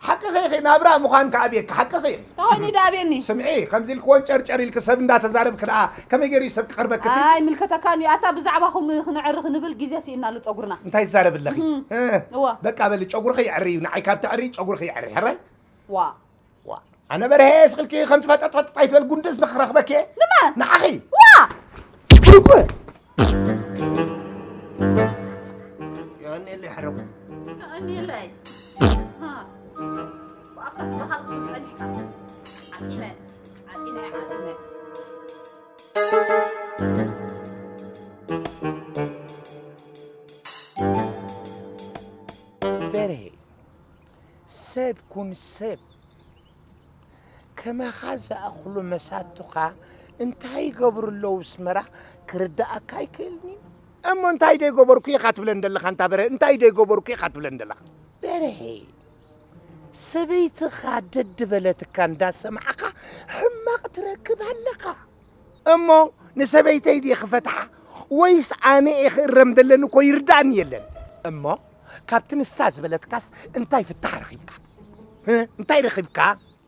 ሓቅኺ ኢኺ፣ ናብራ ምዃን ከኣብየኪ፣ ሓቅኺ ኢኺ። እንታይ ኮይኑ ደኣ ኣብየኒ? ስምዒ፣ ከምዚ ኢልክዎን ጨርጨር ኢልኪ ሰብ እንዳተዛረብኪ ደኣ ከመይ ገይሩ እዩ ሰብ ክቐርበኪ? ኣይ፣ ምልከተካን እዩ። ኣታ ብዛዕባኹም ክነዕሪ ክንብል ግዜ ስኢንናሉ ጸጉርና። እንታይ ትዛረቢ ኣለኺ? እህ። እ፣ እዋ። በቃ በሊ፣ ጨጉርኺ ይዕሪ እዩ። ንዓይ ካብ ተዕሪ ጨጉርኺ ይዕሪ። ሕራይ? ዋ። ዋ። ኣነ በርሄ ስኽልኪ ከም ትፈጠጥፈጥ ኣይትበል፣ ጉንድስ ንኽረኽበኪ እየ። ንመን? ንዓኺ። ዋ! ይጉ። የቐንየለይ ሓረጉ። የቐንየለይ። ሃ። ብኣፍካ ስጋኻ ክትብል ጸኒሕካ። ዓጢነ፣ ዓጢነ፣ ዓጢነ። በርሄ፣ ሰብ ኩን ሰብ። ከማኻ ዝኣኽሉ መሳቱኻ እንታይ ይገብሩ ኣለዉ ኣስመራ ክርድኣካ ኣይክእልን እዩ። እሞ እንታይ ዶ ይገበርኩ ኢኻ ትብለን ዘለኻ? እንታ በርሀ፣ እንታይ ዶ ይገበርኩ ኢኻ ትብለን ዘለኻ? በርሀ፣ ሰበይትኻ ደድ በለትካ እንዳሰማዕኻ ሕማቕ ትረክብ ኣለኻ። እሞ ንሰበይተይ ድየ ክፈትሓ ወይስ ኣነ እየ ክእረም ዘለኒ እኮ ይርዳእኒ የለን። እሞ ካብቲ ንሳ ዝበለትካስ እንታይ ፍታሕ ረኺብካ? እ? እንታይ ረኺብካ?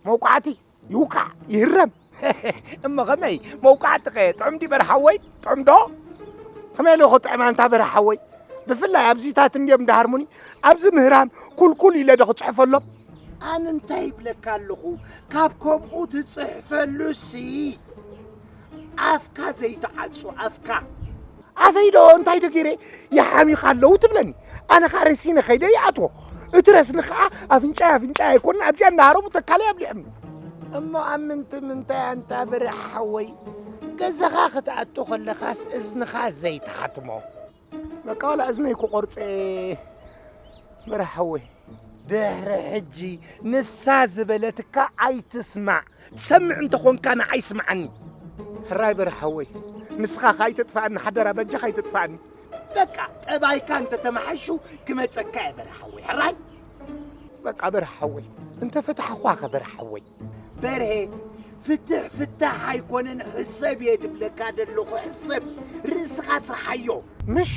መውቃዕቲ ይውቃዕ ይህረም። እሞ ከመይ መውቃዕቲ ኸ ጥዑም ድዩ በርሓወይ? ጥዑም ዶ? ከመይ ኢሉ ክጥዕም ኣንታ በርሓወይ? ብፍላይ ኣብዚታት እንድዮም እንዳሃርሙኒ ኣብዚ ምህራም ኩልኩል ኢለ ዶ ክጽሕፈሎም? ኣነ እንታይ ይብለካ ኣለኹ፣ ካብ ከምኡ ትጽሕፈሉሲ ኣፍካ ዘይትዓጹ ኣፍካ። ኣፈይ ዶ እንታይ ዶ ገይረ ይሓሚኻ ኣለዉ ትብለኒ። ኣነ ኸዓ ረሲነ ኸይደ ይኣትዎ። እቲ ረስኒ ኸዓ ኣፍንጫይ ኣፍንጫይ ኣይኮነን ኣብዚኣ እንዳሃረሙ ተካለይ ኣብሊዖምኒ። እሞ ኣብ ምንቲ ምንታይ ኣንታ በርሀ ሓወይ ገዛኻ ክትኣቱ ከለኻስ እዝንኻ ዘይትሓትሞ? በቃ ዋላ እዝነይ ክቆርፀ በርሀ ሓወይ። ድሕሪ ሕጂ ንሳ ዝበለትካ ኣይትስማዕ። ትሰምዕ እንተኾንካ ንዓይ ስምዓኒ። ሕራይ በርሀ ሓወይ፣ ንስኻ ከኣ ኣይትጥፍኣኒ ሓደራ፣ በጃኻ ኣይትጥፍኣኒ። በቃ ጠባይካ እንተተመሓይሹ ክመጸካ እየ በርሀ ሓወይ። ሕራይ። በቃ በርሀ ሓወይ፣ እንተፈታሕኳኸ በርሀ ሓወይ? በርሄ፣ ፍትሕ ፍታሕ ኣይኮነን፣ ሕሰብ እየ ድብለካ ደለኹ፣ ሕሰብ፣ ርእስኻ ስርሓዮ። ምሽ?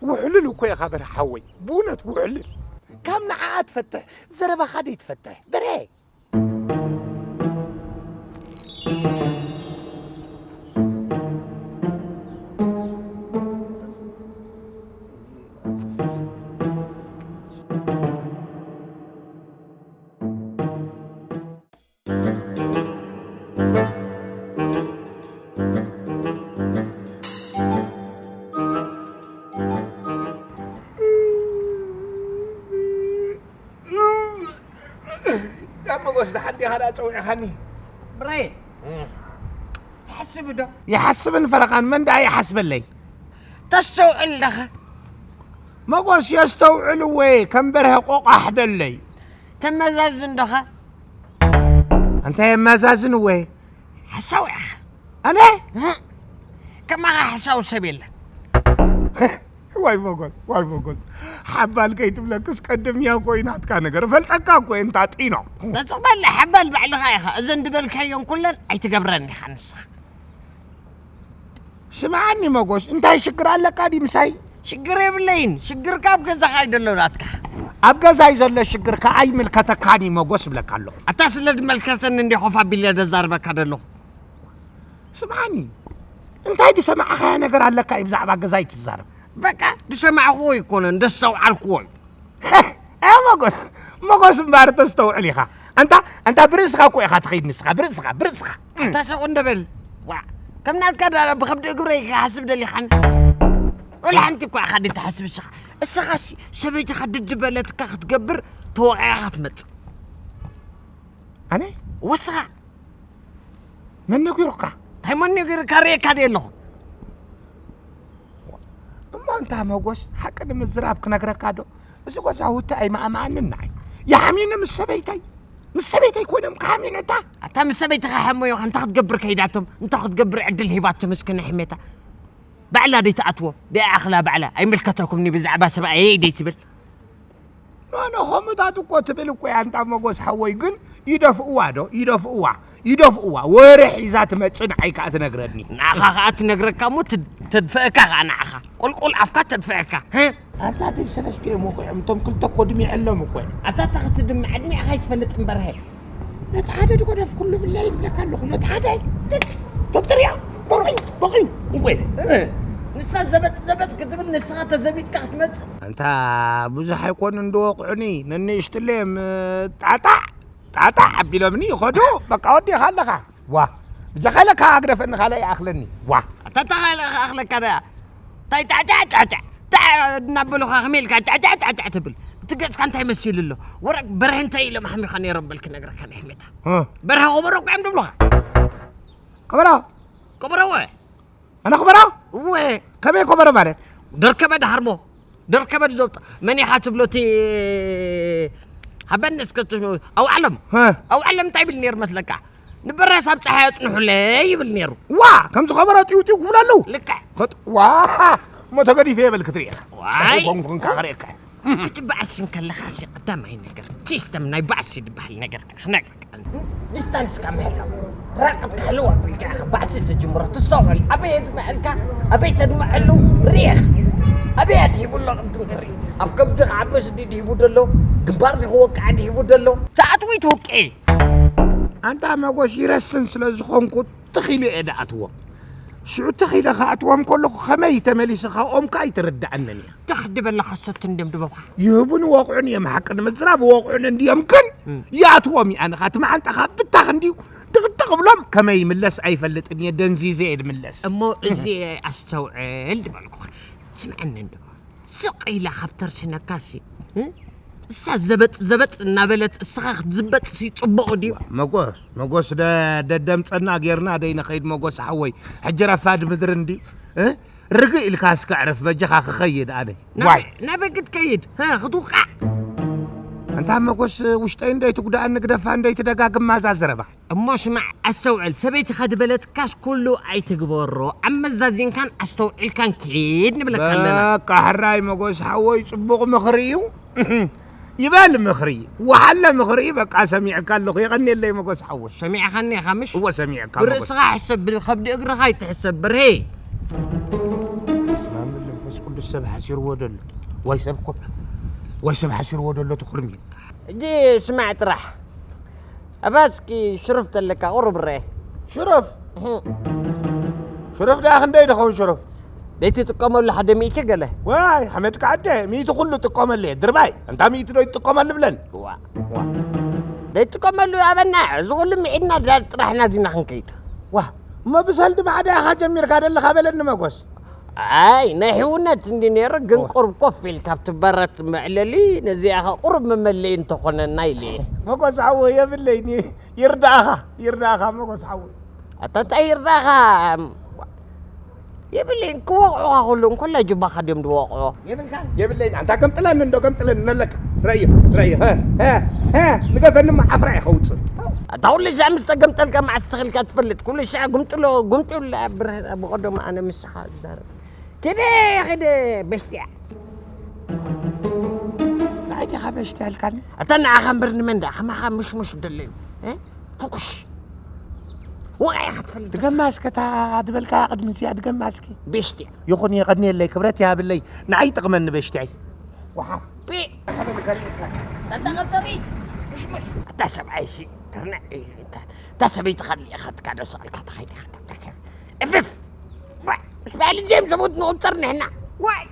ውሕሉል እኮ ኢኻ በርሀ ሓወይ፣ ብእውነት ውሕሉል። ካብ ንዓኣ ትፈትሕ፣ ዘረባኻ ደይ ትፈትሕ፣ በርሄ። ያ መጎስ፣ ደሓን ዲኻ ደኣ ጸዊዕኻኒ? ብሬ፣ እም። ትሓስብ ዶ? ይሓስብን ፈረቓን መን ደኣ ይሓስበለይ? ተስተውዕል ዶኸ? መጎስ፣ የስተውዕል እወ፣ ከም በርሀ ቆቋሕ ደለይ። ተመዛዝን ዶኸ? እንታይ የመዛዝን እወ? ሓሳዊ ኢኻ። ኣነ? እም። ከማኻ ሓሳዊ ሰብ የለን። ዋይ መጎስ፣ ዋይ መጎስ። ሓባል ከይትብለክስ ቀድምያ እኮ እዩ ናትካ ነገር። እፈልጠካ እኮ እየ እንታ ጢኖ። ነጽበለ ሓባል ባዕልኻ ኢኻ። እዘን ድበልካዮን ኩለን ኣይትገብረን ኢኻ ንስኻ። ስምዓኒ መጎስ፣ እንታይ ሽግር ኣለካ ድዩ ምሳይ? ሽግር የብለይን። ሽግርካ ኣብ ገዛኻ እዩ ዘሎ ናትካ። ኣብ ገዛይ ዘሎ ሽግርካ ኣይምልከተካን እዩ መጎስ እብለካ ኣለኹ። ኣታ ስለ ድመልከተኒ እንዴ ኮፍ ኣቢለ ደዛርበካ ደለኹ። ስምዓኒ፣ እንታይ ድሰማዕኻዮ ነገር ኣለካ እዩ ብዛዕባ ገዛይ ትዛረብ? በቃ፣ ድሰማዕኽዎ ኣይኮነን፣ ደስተውዓልክዎ እዩ። እ፣ መጎስ፣ መጎስ እምበኣር ተስተውዕል ኢኻ። ኣንታ፣ ኣንታ ብርእስኻ እኮ ኢኻ ትኸይድ ንስኻ፣ ብርእስኻ፣ ብርእስኻ። ኣታ ሰቑ እንደ በል። ዋ፣ ከም ናትካ ዳ ብኸብዲ እግረይ ክሓስብ ደሊኻን? ወላ ሓንቲ እኳ ኢኻ ድትሓስብ እስኻ። እስኻሲ ሰበይትኻ ድድበለትካ ክትገብር ተወቒዕኻ ትመጽእ። ኣነ? ወስኻ። መን ነጊሩካ? እንታይ መን ነጊሩካ? ርእየካ ድየ ኣለኹ? እሞ እንታ መጎስ፣ ሓቂ ንምዝራብ ክነግረካ ዶ? እዚ ገዛውቲ ኣይመኣመኣንን ንዓይ። ይሓምየኒ ምስ ሰበይተይ። ምስ ሰበይተይ ኮይኖም ክሓምየኒ እታ። ኣታ ምስ ሰበይትኻ ሓመዮ፣ እንታይ ክትገብር ከይዳቶም? እንታይ ክትገብር ዕድል ሂባቶም እስኪ ንሕሜታ? ባዕላ ደይትኣትዎ፣ ደይኣኽላ ባዕላ፣ ኣይምልከተኩምኒ ብዛዕባ ሰብኣየይ ደይትብል። ኖ፣ ኖ፣ ከምኡታት እኮ ትብል እኮ እያ፣ እንታ መጎስ ሓወይ፣ ግን ይደፍእዋ ዶ? ይደፍእዋ፣ ይደፍእዋ። ወረ ሒዛ ትመጽእ፣ ንዓይ ከኣ ትነግረኒ። ንዓኻ ከኣ ትነግረካ እሞ፣ ትድ-፣ ተድፍአካ ከኣ ንዓኻ። ቁልቁል ኣፍካ ተድፍአካ። ህ? ኣንታ ደይ ሰለስቲኦም ወቂዖም፣ እቶም ክልተ እኮ ድሚዐሎም እኮ። ኣታ፣ ኣታ ክትድምዕ፣ ኣድሚዕኻ ኣይትፈልጥ እምበር፣ ሀ? ነቲ ሓደ ድገደፍ ኩሉ ብለይ ይብለካ ኣለኹ። ነቲ ሓደ ትክ፣ ቶትርያ፣ ቁርብኝ፣ በቕዩ፣ እንቆይ። እ፣ ንሳ ዘበጥ ዘበጥ ክትብል፣ ንስኻ ተዘቢጥካ ክትመጽእ። ኣንታ ብዙሕ ኣይኮኑን ድወቕዑኒ፣ ነንእሽትለዮም፣ እ፣ ጣጣዕ፣ ጣጣዕ ኣቢሎምኒ ይኸዱ፣ በቃ ወዲኻ ኣለኻ። ዋ፣ ብጃኻ ኢለካ ግደፈኒ፣ ካልእ ይኣኽለኒ። ዋ። ኣታ፣ ኣታ፣ ካልእ ክኣኽለካ ደኣ። እንታይ ጫዕጫዕ ጫዕጫዕ ጫዕ እናበሉኻ ከመይ ኢልካ ጫዕጫዕ ጫዕጫዕ ትብል? እቲ ገጽካ እንታይ መሲሉ ኣሎ? ወረ በርሀ እንታይ ኢሎም ኣሕሚኻ ነይሮም በል ክነግረካ ናይ ሕሜታ። እ። በርሀ ከበሮ እኮ እዮም ዝብሉኻ። ከበሮ? ከበሮ እወ። ኣነ ከበሮ? እወ። ከመይ ከበሮ ማለት? ደርከበ ደሃርሞ። ደርከበ ድዘውጥ መን ኢኻ ትብሎ እቲ ሃበኒ እስከ ት-፣ ኣውዓሎም። እ። ኣውዓሎም እንታይ ይብል ነይሩ መስለካ? ንበራስ ኣብ ጸሓይ ኣጽንሑለይ ይብል ነይሩ። ዋ፣ ከምዚ ከበሮ ጢው ጢው ክብሉ ኣለዉ። ልክዕ። ከጥ-፣ ዋ፣ እሞ ተገዲፈ እየ በል ክትርኢ ኢኻ። ዋይ። ኮንኩንካ ክርእየካ። ክትበኣስ እንከለኻሲ ቀዳማይ ነገር ሲስተም ናይ ባእሲ ዝበሃል ነገር ክነግረካ። ዲስታንስካ ምሕላው። ራቕ ክትሕልዋ ኢልካ ኢኻ ባእሲ ትጅምሮ። ትስተውዕል። ኣበይ የድምዐልካ፣ ኣበይ ተድምዐሉ ርኢኻ። ኣበይ ኣድሂቡ ኣሎ ቅድም ትርኢ። ኣብ ከብዲ ክዓበስ ድዩ ድሂቡ ደሎ? ግንባር ድዩ ክወቅዕ ድሂቡ ደሎ? ትኣትዊ ትውቅዒ። ኣንታ መጎስ ይረስን ስለ ዝኾንኩ ትኽ ኢለ እየ ድኣትዎም። ሽዑ ትኽ ኢለ ክኣትዎም ከለኹ ከመይ ተመሊሰ ካብኦም ከኣ ኣይትርድኣንን እያ። ትኽ ድበላ ከሰቱ እንድዮም ድበኻ። ይህቡን ይወቕዑን እዮም፣ ሓቂ ንምዝራብ ይወቕዑን እንድዮም፣ ግን እም። ይኣትዎም እዩ። ኣነ ኸኣ እቲ መዓንጣ ካብ ብታኽ እንድዩ ድቕድቕ ብሎም ከመይ ይምለስ ኣይፈልጥን እየ፣ ደንዚዘ እየ ድምለስ። እሞ እዚ ኣስተውዕል ድበልኩኻ። ስምዐኒ እንዶ። ስቕ ኢላ ካብ ተርሲነካሲ፣ እ? እሳ ዘበጥ ዘበጥ እናበለት እስኻ ክትዝበጥሲ ጽቡቕ ድዩ? መጎስ፣ መጎስ ደ-፣ ደደምጸና ጌርና ደይንኸይድ መጎስ ሓወይ። ሕጂ ረፋድ ምድሪ እንድዩ፣ እ? ርግእ ኢልካ እስከ ዕረፍ በጃኻ ክኸይድ ኣነ። ናበ-፣ ዋይ። ናበይ ክትከይድ? ሀ፣ ክትውቃዕ? ኣንታ መጎስ ውሽጠይ እንደይትጉዳእኒ ግደፋ እንደይትደጋግማ እዛ ዘረባ። እሞ ስማዕ፣ ኣስተውዕል፣ ሰበይትኻ ድበለትካስ ኩሉ ኣይትግበሮ፣ ኣመዛዚንካን ኣስተውዒልካን ኪድ ንብለካ ኣለና። በቃ ሕራይ መጎስ ሓወይ፣ ጽቡቕ ምኽሪ እዩ። ይበል ምኽሪ፣ ወሓለ ምኽሪ፣ በቃ ሰሚዕካ ኣለኹ፣ የቐንየለይ መጎስ ሓወይ። ሰሚዕኻኒ ኢኻ ምሽ? እወ ሰሚዕካ መጎስ። ብርእስኻ ሕሰብ፣ ብኸብዲ እግርኻ ኣይትሕሰብ በርሄ። በስመ ኣብ መንፈስ ቅዱስ ሰብ ሓሲርዎ ደሎ። ወይ ሰብ ኮ-፣ ወይ ሰብ ሓሲርዎ ደሎ ትኹርሚ። ሕጂ ስማዕ ጥራሕ። ኣባ እስኪ ሽሩፍ ተለካ ቁሩብ ርአ። ሽሩፍ? እህ። ሽሩፍ ደኣ ክንደይ ድኸውን ሽሩፍ? ደይትጥቀመሉ ሓደ ሚእቲ ገለ። ዋይ፣ ሓመድካ ዓደ፣ ሚእቲ ኩሉ ጥቀመሉ እየ። ድርባይ፣ እንታ ሚእቲ ዶ ይጥቀመሉ ብለን? ዋ። ዋ። ደይትጥቀመሉ ኣበና፣ እዚ ኩሉ ሚዒድና ዳ-፣ ጥራሕና ዲና ክንከይድ። ዋ፣ እሞ ብሰልዲ ማዕዳ ኢኻ ጀሚርካ ደለኻ በለኒ መጎስ። ኣይ፣ ናይ ሕውነት እንዲ ነይሩ፣ ግን ዋ። ቁሩብ ኮፍ ኢልካ ኣብቲ በረት መዕለሊ፣ ነዚኣ ኸ ቁሩብ መመለኢ እንተኾነና ኢለ እየ። መጎስ ሓወይ የብለይን፣ ይርዳእኻ፣ ይርዳእኻ መጎስ ሓወይ። ኣታ እንታይ ይርዳእኻ? የብለይን፣ ክወቕዑኻ ከለዉ እንኮላ ጅባኻ ድዮም ዝወቕዑ። የብልካን? የብለይን፣ ኣንታ ገምጥለኒ እንዶ፣ ገምጥለኒ ነለካ። ረእዮ፣ ረእዮ፣ ሀ፣ ሀ፣ ሀ፣ ንገፈኒ እሞ ዓፍራ እየ ከውፅእ። ኣታ ኩሉ ሻዕ ምስ ተገምጠልካ መዓስ ተኺልካ ትፈልጥ? ኩሉ ሻዕ ጉምጥሎ፣ ጉምጥሎ፣ ብረ-፣ ብቐደሙ ኣነ ምስኻ ዝዛረብ። ኪደ፣ ኪደ፣ በሽትያ። ንዓይ ዲኻ በሽትያ ኢልካኒ? ኣታ ንዓኻ እምበር ንመን ደኣ? ከማኻ ምሽሙሽ ደለዩ። እ? ፉኩሽ። ወቃ ኢኻ ትፈልጥ። ድገማ እስከ እታ ድበልካያ ቅድሚ እዚኣ ድገማ እስኪ። ቤሽትያ። ይኹን የቐንየለይ፣ ክብረት ይሃብለይ። ንዓይ ይጠቕመኒ ቤሽትያይ። ወሓ። ቤ-፣ ተቐጠሪ። ምሽሙሽ። ኣታ ሰብኣይሲ፣ ትርንዕ ኢሉ፣ እታ፣ እታ ሰበይቲ ካልእ ኢኻ ትካዶ ሰቕልካ ትኸይድ ኢኻ፣ እታ ሰብ-፣ እፍፍ። ዋ፣ ምስ በዓል እዚኦም ሰብኡት ንቑጸር ንሕና። ዋይ።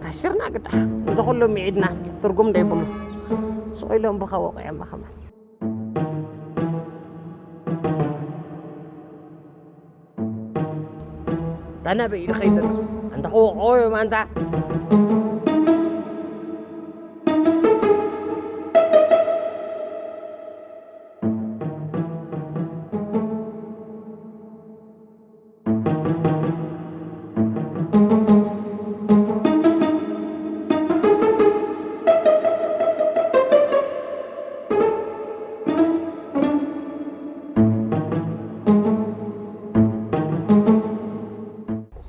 ዓሲርና ግዳ፣ እዚ ኩሉ ሚዒድና ትርጉም ዘይብሉ። ስቕ ኢሎም ብኻ ወቒዖም ከማን። ኣንታ ናበይ ኢሉ ኸይድ ዘሎ? ኣንታ ክወቕዖ እዮም ኣንታ።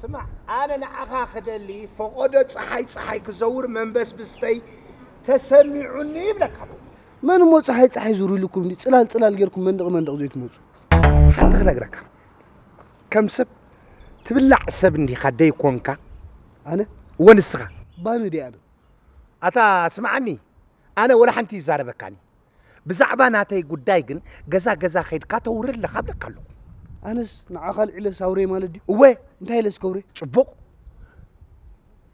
ስማዕ፣ ኣነ ንዓኻ ክደሊ ፈቐዶ ጸሓይ ጸሓይ ክዘውር መንበስብስተይ ተሰሚዑኒ ይብለካ ኣለኹ። መን እሞ ጸሓይ ጸሓይ ዙር ኢሉኩም ድዩ? ጽላል ጽላል ጌርኩም መንደቕ መንደቕ ዘይትመጹ? ሓንቲ ክነግረካ፣ ከም ሰብ ትብላዕ ሰብ እንዲኻ ደይኮንካ። ኣነ? እወ ንስኻ። ባኒ ድየ ኣነ? ኣታ ስምዓኒ፣ ኣነ ወላ ሓንቲ ይዛረበካኒ። ብዛዕባ ናተይ ጉዳይ ግን ገዛ ገዛ ኸይድካ ተውርድ ኣለኻ እብለካ ኣለኹ። ኣነስ ንዓኻ ኣልዒለስ ኣውሬ ማለት ድዩ? እወ። እንታይ ኢለስ ከውሬ? ጽቡቕ።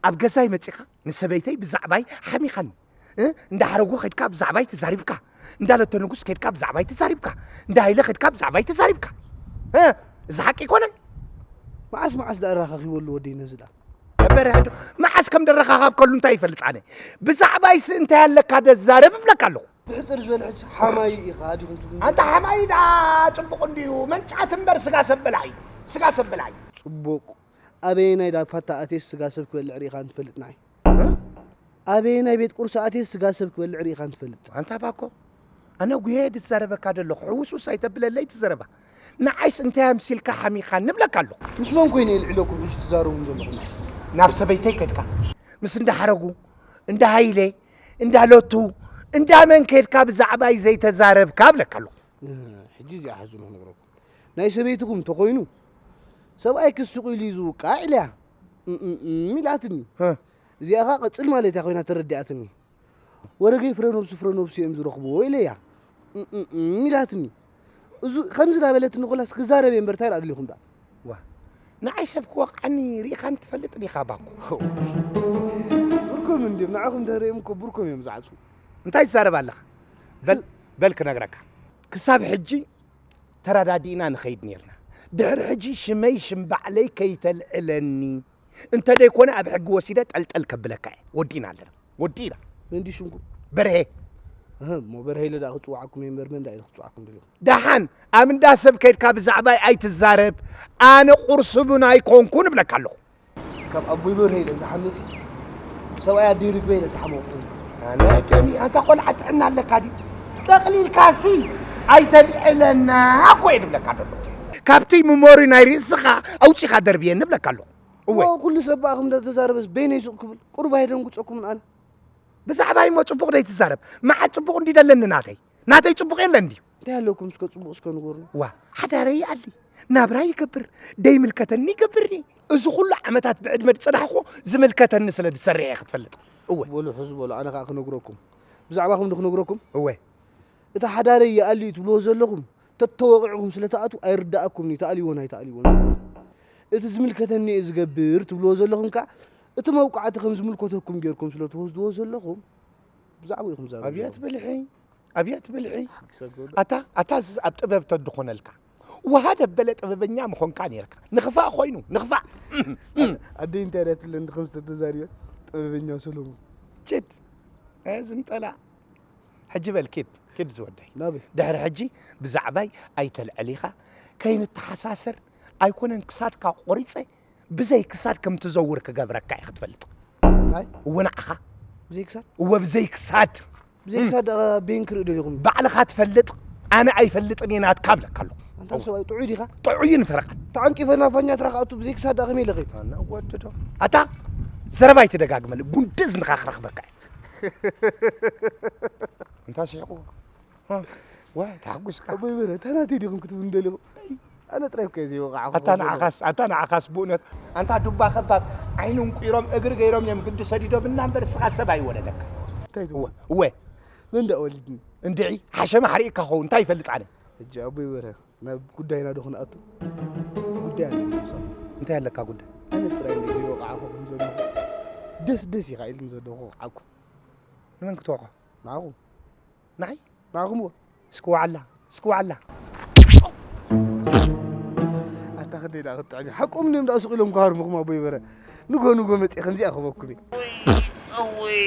ኣብ ገዛይ መጺኻ ንሰበይተይ ብዛዕባይ ሓሚኻኒ። እ? እንዳ ሓረጉ ኸይድካ ብዛዕባይ ተዛሪብካ። እንዳ ለቶ ንጉስ ከይድካ ብዛዕባይ ተዛሪብካ። እንዳ ሃይለ ከይድካ ብዛዕባይ ተዛሪብካ። እ? እዚ ሓቂ ኣይኮነን? መዓስ መዓስ ደኣ ኣራኻኺበሉ ወደይ ነዚ ደኣ? እምበር ሕዶ መዓስ ከም ደረኻኻብከሉ እንታይ ይፈልጥ ኣነ? ብዛዕባይስ እንታይ ኣለካ ደዛረብ እብለካ ኣለኹ። ብሕጽር ዝበለ ሕጂ ሓማይ ኢኻ ዲኹም ትብሉ? ኣንታ ሓማይ ደኣ ጽቡቕ እንድዩ፣ መንጫት እምበር ስጋ ሰብ በላዒ፣ ስጋ ሰብ በላዒ። ጽቡቕ። ኣበየናይ ዳ ፋታ ኣትየስ ስጋ ሰብ ክበልዕ ርኢኻን ትፈልጥ ንዓይ? እ? ኣበየናይ ቤት ቁርሲ ኣትየስ ስጋ ሰብ ክበልዕ ርኢኻን ትፈልጥ? ኣንታ ባኮ፣ ኣነ ጉሄ ድዛረበካ ደለኹ፣ ሕውስውስ ኣይተብለለይ ትዘረባ። ንዓይስ እንታይ ኣምሲልካ ሓሚኻኒ እብለካ ኣለኹ። ምስ መን ኮይነ እየ ልዕለኩም ሕጂ ትዛረቡን ዘለኹም? ናብ ሰበይተይ ከድካ፣ ምስ እንዳ ሓረጉ፣ እንዳ ሃይለ፣ እንዳ ሎቱ፣ እንዳ መን ከድካ ብዛዕባይ ዘይተዛረብካ እብለካ ኣለኹ። እ፣ ሕጂ እዚኣ ሓዙ ንኽነግረኩም። ናይ ሰበይትኹም እንተኾይኑ፣ ሰብኣይ ክስቕ ኢሉ እዩ ዝውቃዕ ኢለያ። እም፣ እም፣ እም ኢላትኒ። እ። እዚኣ ኸኣ ቀጽል ማለት እያ ኮይና ተረዲኣትኒ። ወረገይ ፍረ ነብሱ ፍረ ነብሱ እዮም ዝረኽብዎ ኢለያ። እም፣ እም፣ እም ኢላትኒ። እዙ ከምዚ እናበለትኒ ኮላስ ክዛረብ እየ እምበር እንታይ ደኣ ኣድሊኹም ደኣ? ዋ፣ ንዓይ ሰብ ክወቕዓኒ ርኢኻን ትፈልጥ ዲኻ ባኮ? ብርኮም እንድዮም፣ ንዓኹም እንድሕር ርእዮም እኮ ብርኮም እዮም ዝዓጽዉ። እንታይ ትዛረብ ኣለኻ? በል፣ በል ክነግረካ። ክሳብ ሕጂ ተረዳዲእና ንኸይድ ኔርና። ድሕሪ ሕጂ ሽመይ ሽም ባዕለይ ከይተልዕለኒ። እንተ ደይኮነ ኣብ ሕጊ ወሲደ ጠልጠል ከብለካ እየ። ወዲእና ኣለና። ወዲእና። መን ድዩ ሽምኩም? በርሄ። እህ፣ እሞ በርሄ ኢለ ደኣ ክጽውዓኩም እየ እምበር መን ደኣ ኢለ ክጽውዓኩም ደልኹም? ደሓን ኣብ እንዳ ሰብ ከይድካ ብዛዕባይ ኣይትዛረብ። ኣነ ቁርሲ ቡን ኣይኮንኩን እብለካ ኣለኹ። ካብ ኣቦይ በርሄ ኢለ ዝሓምሲ ሰብኣይ ኣደይ ርግበ ኢለ ዝሓመቑ። ኣነ ደሚ፣ ኣንታ ቆልዓ ጥዕና ኣለካ ድዩ? ጠቕሊልካሲ ኣይተልዕለና እኮ እየ ዝብለካ ዘሎ። ካብቲ ሚሞሪ ናይ ርእስኻ ኣውጺኻ ደርብየኒ እብለካ ኣለኹ። እወ። እሞ ኩሉ ሰብ ብኣኹም እንዳ ተዛረበስ በይነይ ሱቕ ክብል? ቁሩብ ኣይደንጉጸኩምን ኣነ? ብዛዕባይ እሞ ጽቡቕ ደይትዛረብ። መዓት ጽቡቕ እንዲ ደለኒ ናተይ? ናተይ ጽቡቕ የለን ድዩ? እንታይ ኣለኩም እስከ ጽቡቕ እስከ ንገሩኒ? ዋ፣ ሓዳረይ ይኣሊ፣ ናብራ ይገብር፣ ደይምልከተኒ ይገብርኒ። እዚ ኩሉ ዓመታት ብዕድመ ዝጸናሕኩ ዝምልከተኒ ስለ ዝሰርሕ እየ ክትፈልጥ። እወ። በሉ ሕዚ በሉ፣ ኣነ ከኣ ክነግረኩም። ብዛዕባኹም ዶ ክነግረኩም? እወ። እቲ ሓዳረይ ይኣሊ እዩ ትብልዎ ዘለኹም፣ ተተወቒዕኹም ስለ ትኣትዉ ኣይርድኣኩምን እዩ፣ ተኣልይዎን ኣይተኣልይዎን። እቲ ዝምልከተኒ እየ ዝገብር ትብልዎ ዘለኹም ከኣ፣ እቲ መውቃዕቲ ከም ዝምልከተኩም ጌርኩም ስለ ትወስድዎ ዘለኹም፣ ብዛዕባኡ ኢኹም ዛረቡ ኣብያት ዘለኹም። ብልሒ፣ ኣብያት ብልሒ። ሓቂ ሰገዱ። ኣታ፣ ኣታ ዝ-፣ ኣብ ጥበብ ተድኾነልካ። ውሃ ደበለ ጥበበኛ ምኾንካ ኔርካ። ንኽፋእ ኾይኑ፣ ንኽፋእ። ኣደይ እንታይ ደኣ ትብለኒ ከምዚ ተተዛሪበ? ጥበበኛ ሰሎሙን። ችድ። እ፣ ዝንጠላ። ሕጂ በል ኪድ፣ ኪድ ዝወደይ። ናበይ? ድሕሪ ሕጂ ብዛዕባይ ኣይተልዕል ኢኻ። ከይንተሓሳሰር ኣይኮነን ክሳድካ ቆሪጸ ብዘይ ክሳድ ከም ትዘውር ክገብረካ እየ ክትፈልጥ። ኣይ? እወ ንዓኻ። ብዘይ ክሳድ? እወ ብዘይ ክሳድ። ብዘይ ክሳድ ደኣ በይን ክርኢ ደሊኹም? ባዕልኻ ትፈልጥ፣ ኣነ ኣይፈልጥን እየ ናትካ እብለካ ኣለኹ። ኣንታ ሰብኣይ ጥዑይ ዲኻ? ጥዑይን ፈረቓን። ተዓንቂፈ ናብ ፋኛትራ ክኣቱ ብዘይ ክሳድ ደኣ ከመይ ኢለ ኸይድ? ኣነ ወዲ ዶ። ኣታ ዘረባ ኣይትደጋግመለይ፣ ጉንዲ እዝንኻ ክረኽበካ እየ። እንታ ስሒቑ። ዋ፣ ተሓጒስካ። ኣቦይ በረ፣ እታ ናተይ ዲኹም ክትብሉ ደሊኹም? ኣነ ጥራይ እኮ እየ ዘይወቓዕኩ ኣታ ንዓኻስ፣ ኣታ ንዓኻስ ብእውነት። ኣንታ ዱባ ከባብ ዓይኑ እንቁይሮም እግሪ ገይሮም እዮም ግዲ ሰዲዶምና እምበር እስኻ ሰብ ኣይወለደካ። እንታይ ዝብሉ? እወ፣ እወ። መን ደኣ ወሊድኒ? እንድዒ፣ ሓሸማ ሓሪእካ ኸውን፣ እንታይ ይፈልጥ ኣነ? ሕጂ ኣቦይ በረ፣ ናብ ጉዳይና ዶ ክንኣቱ? ጉዳይ ኣለኒ ምሳኹም። እንታይ ኣለካ ጉዳይ? ኣነ ጥራይ እንደ ዘይወቓዕኩ ከም ዘለኹ፣ ደስ ደስ ኢኻ ኢሉኒ ዘለኹ ወቓዕኩ። ንመን ክትወቕዖ? ንዓኹም። ንዓይ? ንዓኹም እወ። እስኪ ዋዕላ፣ እስኪ ዋዕላ። ኣታ ክደይ ደኣ ክጥዕም እዩ። ሓቆም እዮም ደኣ ሱቕ ኢሎም ክሃርሙኹም ኣቦይ በረ። ንጎ ንጎ መጺአ ከምዚኣ ክበኩም እዩ። እውይ።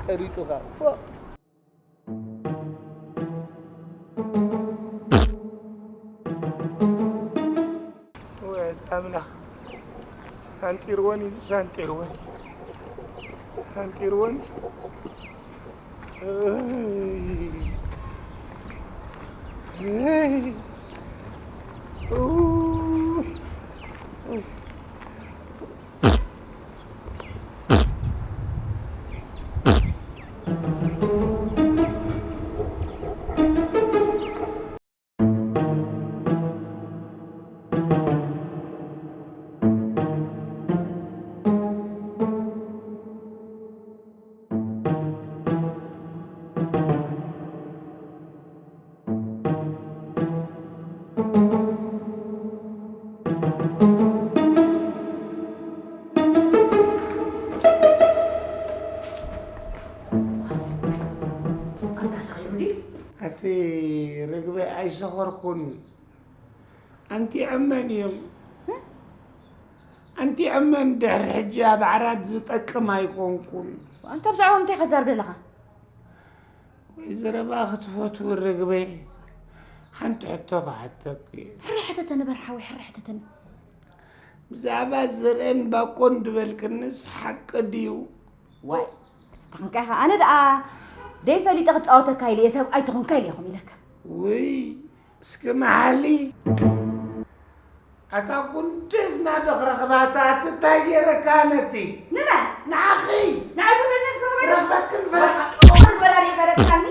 ቀሪጡኻ። ፎእ። ወይ ኣምላኽ፣ ኣንጢርወኒ፣ ዝስ ኣንጢርወኒ፣ ኣንጢርወኒ። ኣንታ ሰኺሩ ድዩ? ኣቲ ርግበ ኣይሰኸርኩን። ኣንቲዐመን እዮም። ኣንቲዐመን ድሕሪ ሕጂ ኣብ ዓራት ዝጠቅም ኣይኮንኩን። ኣንታ ብዛዕባ እንታይ ከዛርብ ዘለኻ? ወይ ዘረባ ክትፈትዊ ርግበ፣ ሓንቲ ሕቶ ክሓተኪ። ሕረ ሕተተኒ በርሓወይ፣ ሕረ ሕተተኒ። ብዛዕባ ዘርእን ባቆን ድበልክንስ ሓቂ ድዩ? ዋይ፣ ተኾንካ ኢኻ። ኣነ ደኣ ደይፈሊጠ ክጻወተካ ኢለ እየ፣ ሰብኣይ ተኾንካ ኢለ ኢኹም ኢለካ። ውይ፣ እስኪ መሓሊ። ኣታ ኩንደስ ናደኽ ረኽባታ፣ ኣቲ እንታይ ገይረካ ነቲ? ንመን? ንዓኺ። ንዓይ ኩንደስ ረኽበኒ? ረኽበክን ፈረኻ። ቁር በላ ዲኻ ረኽበኒ?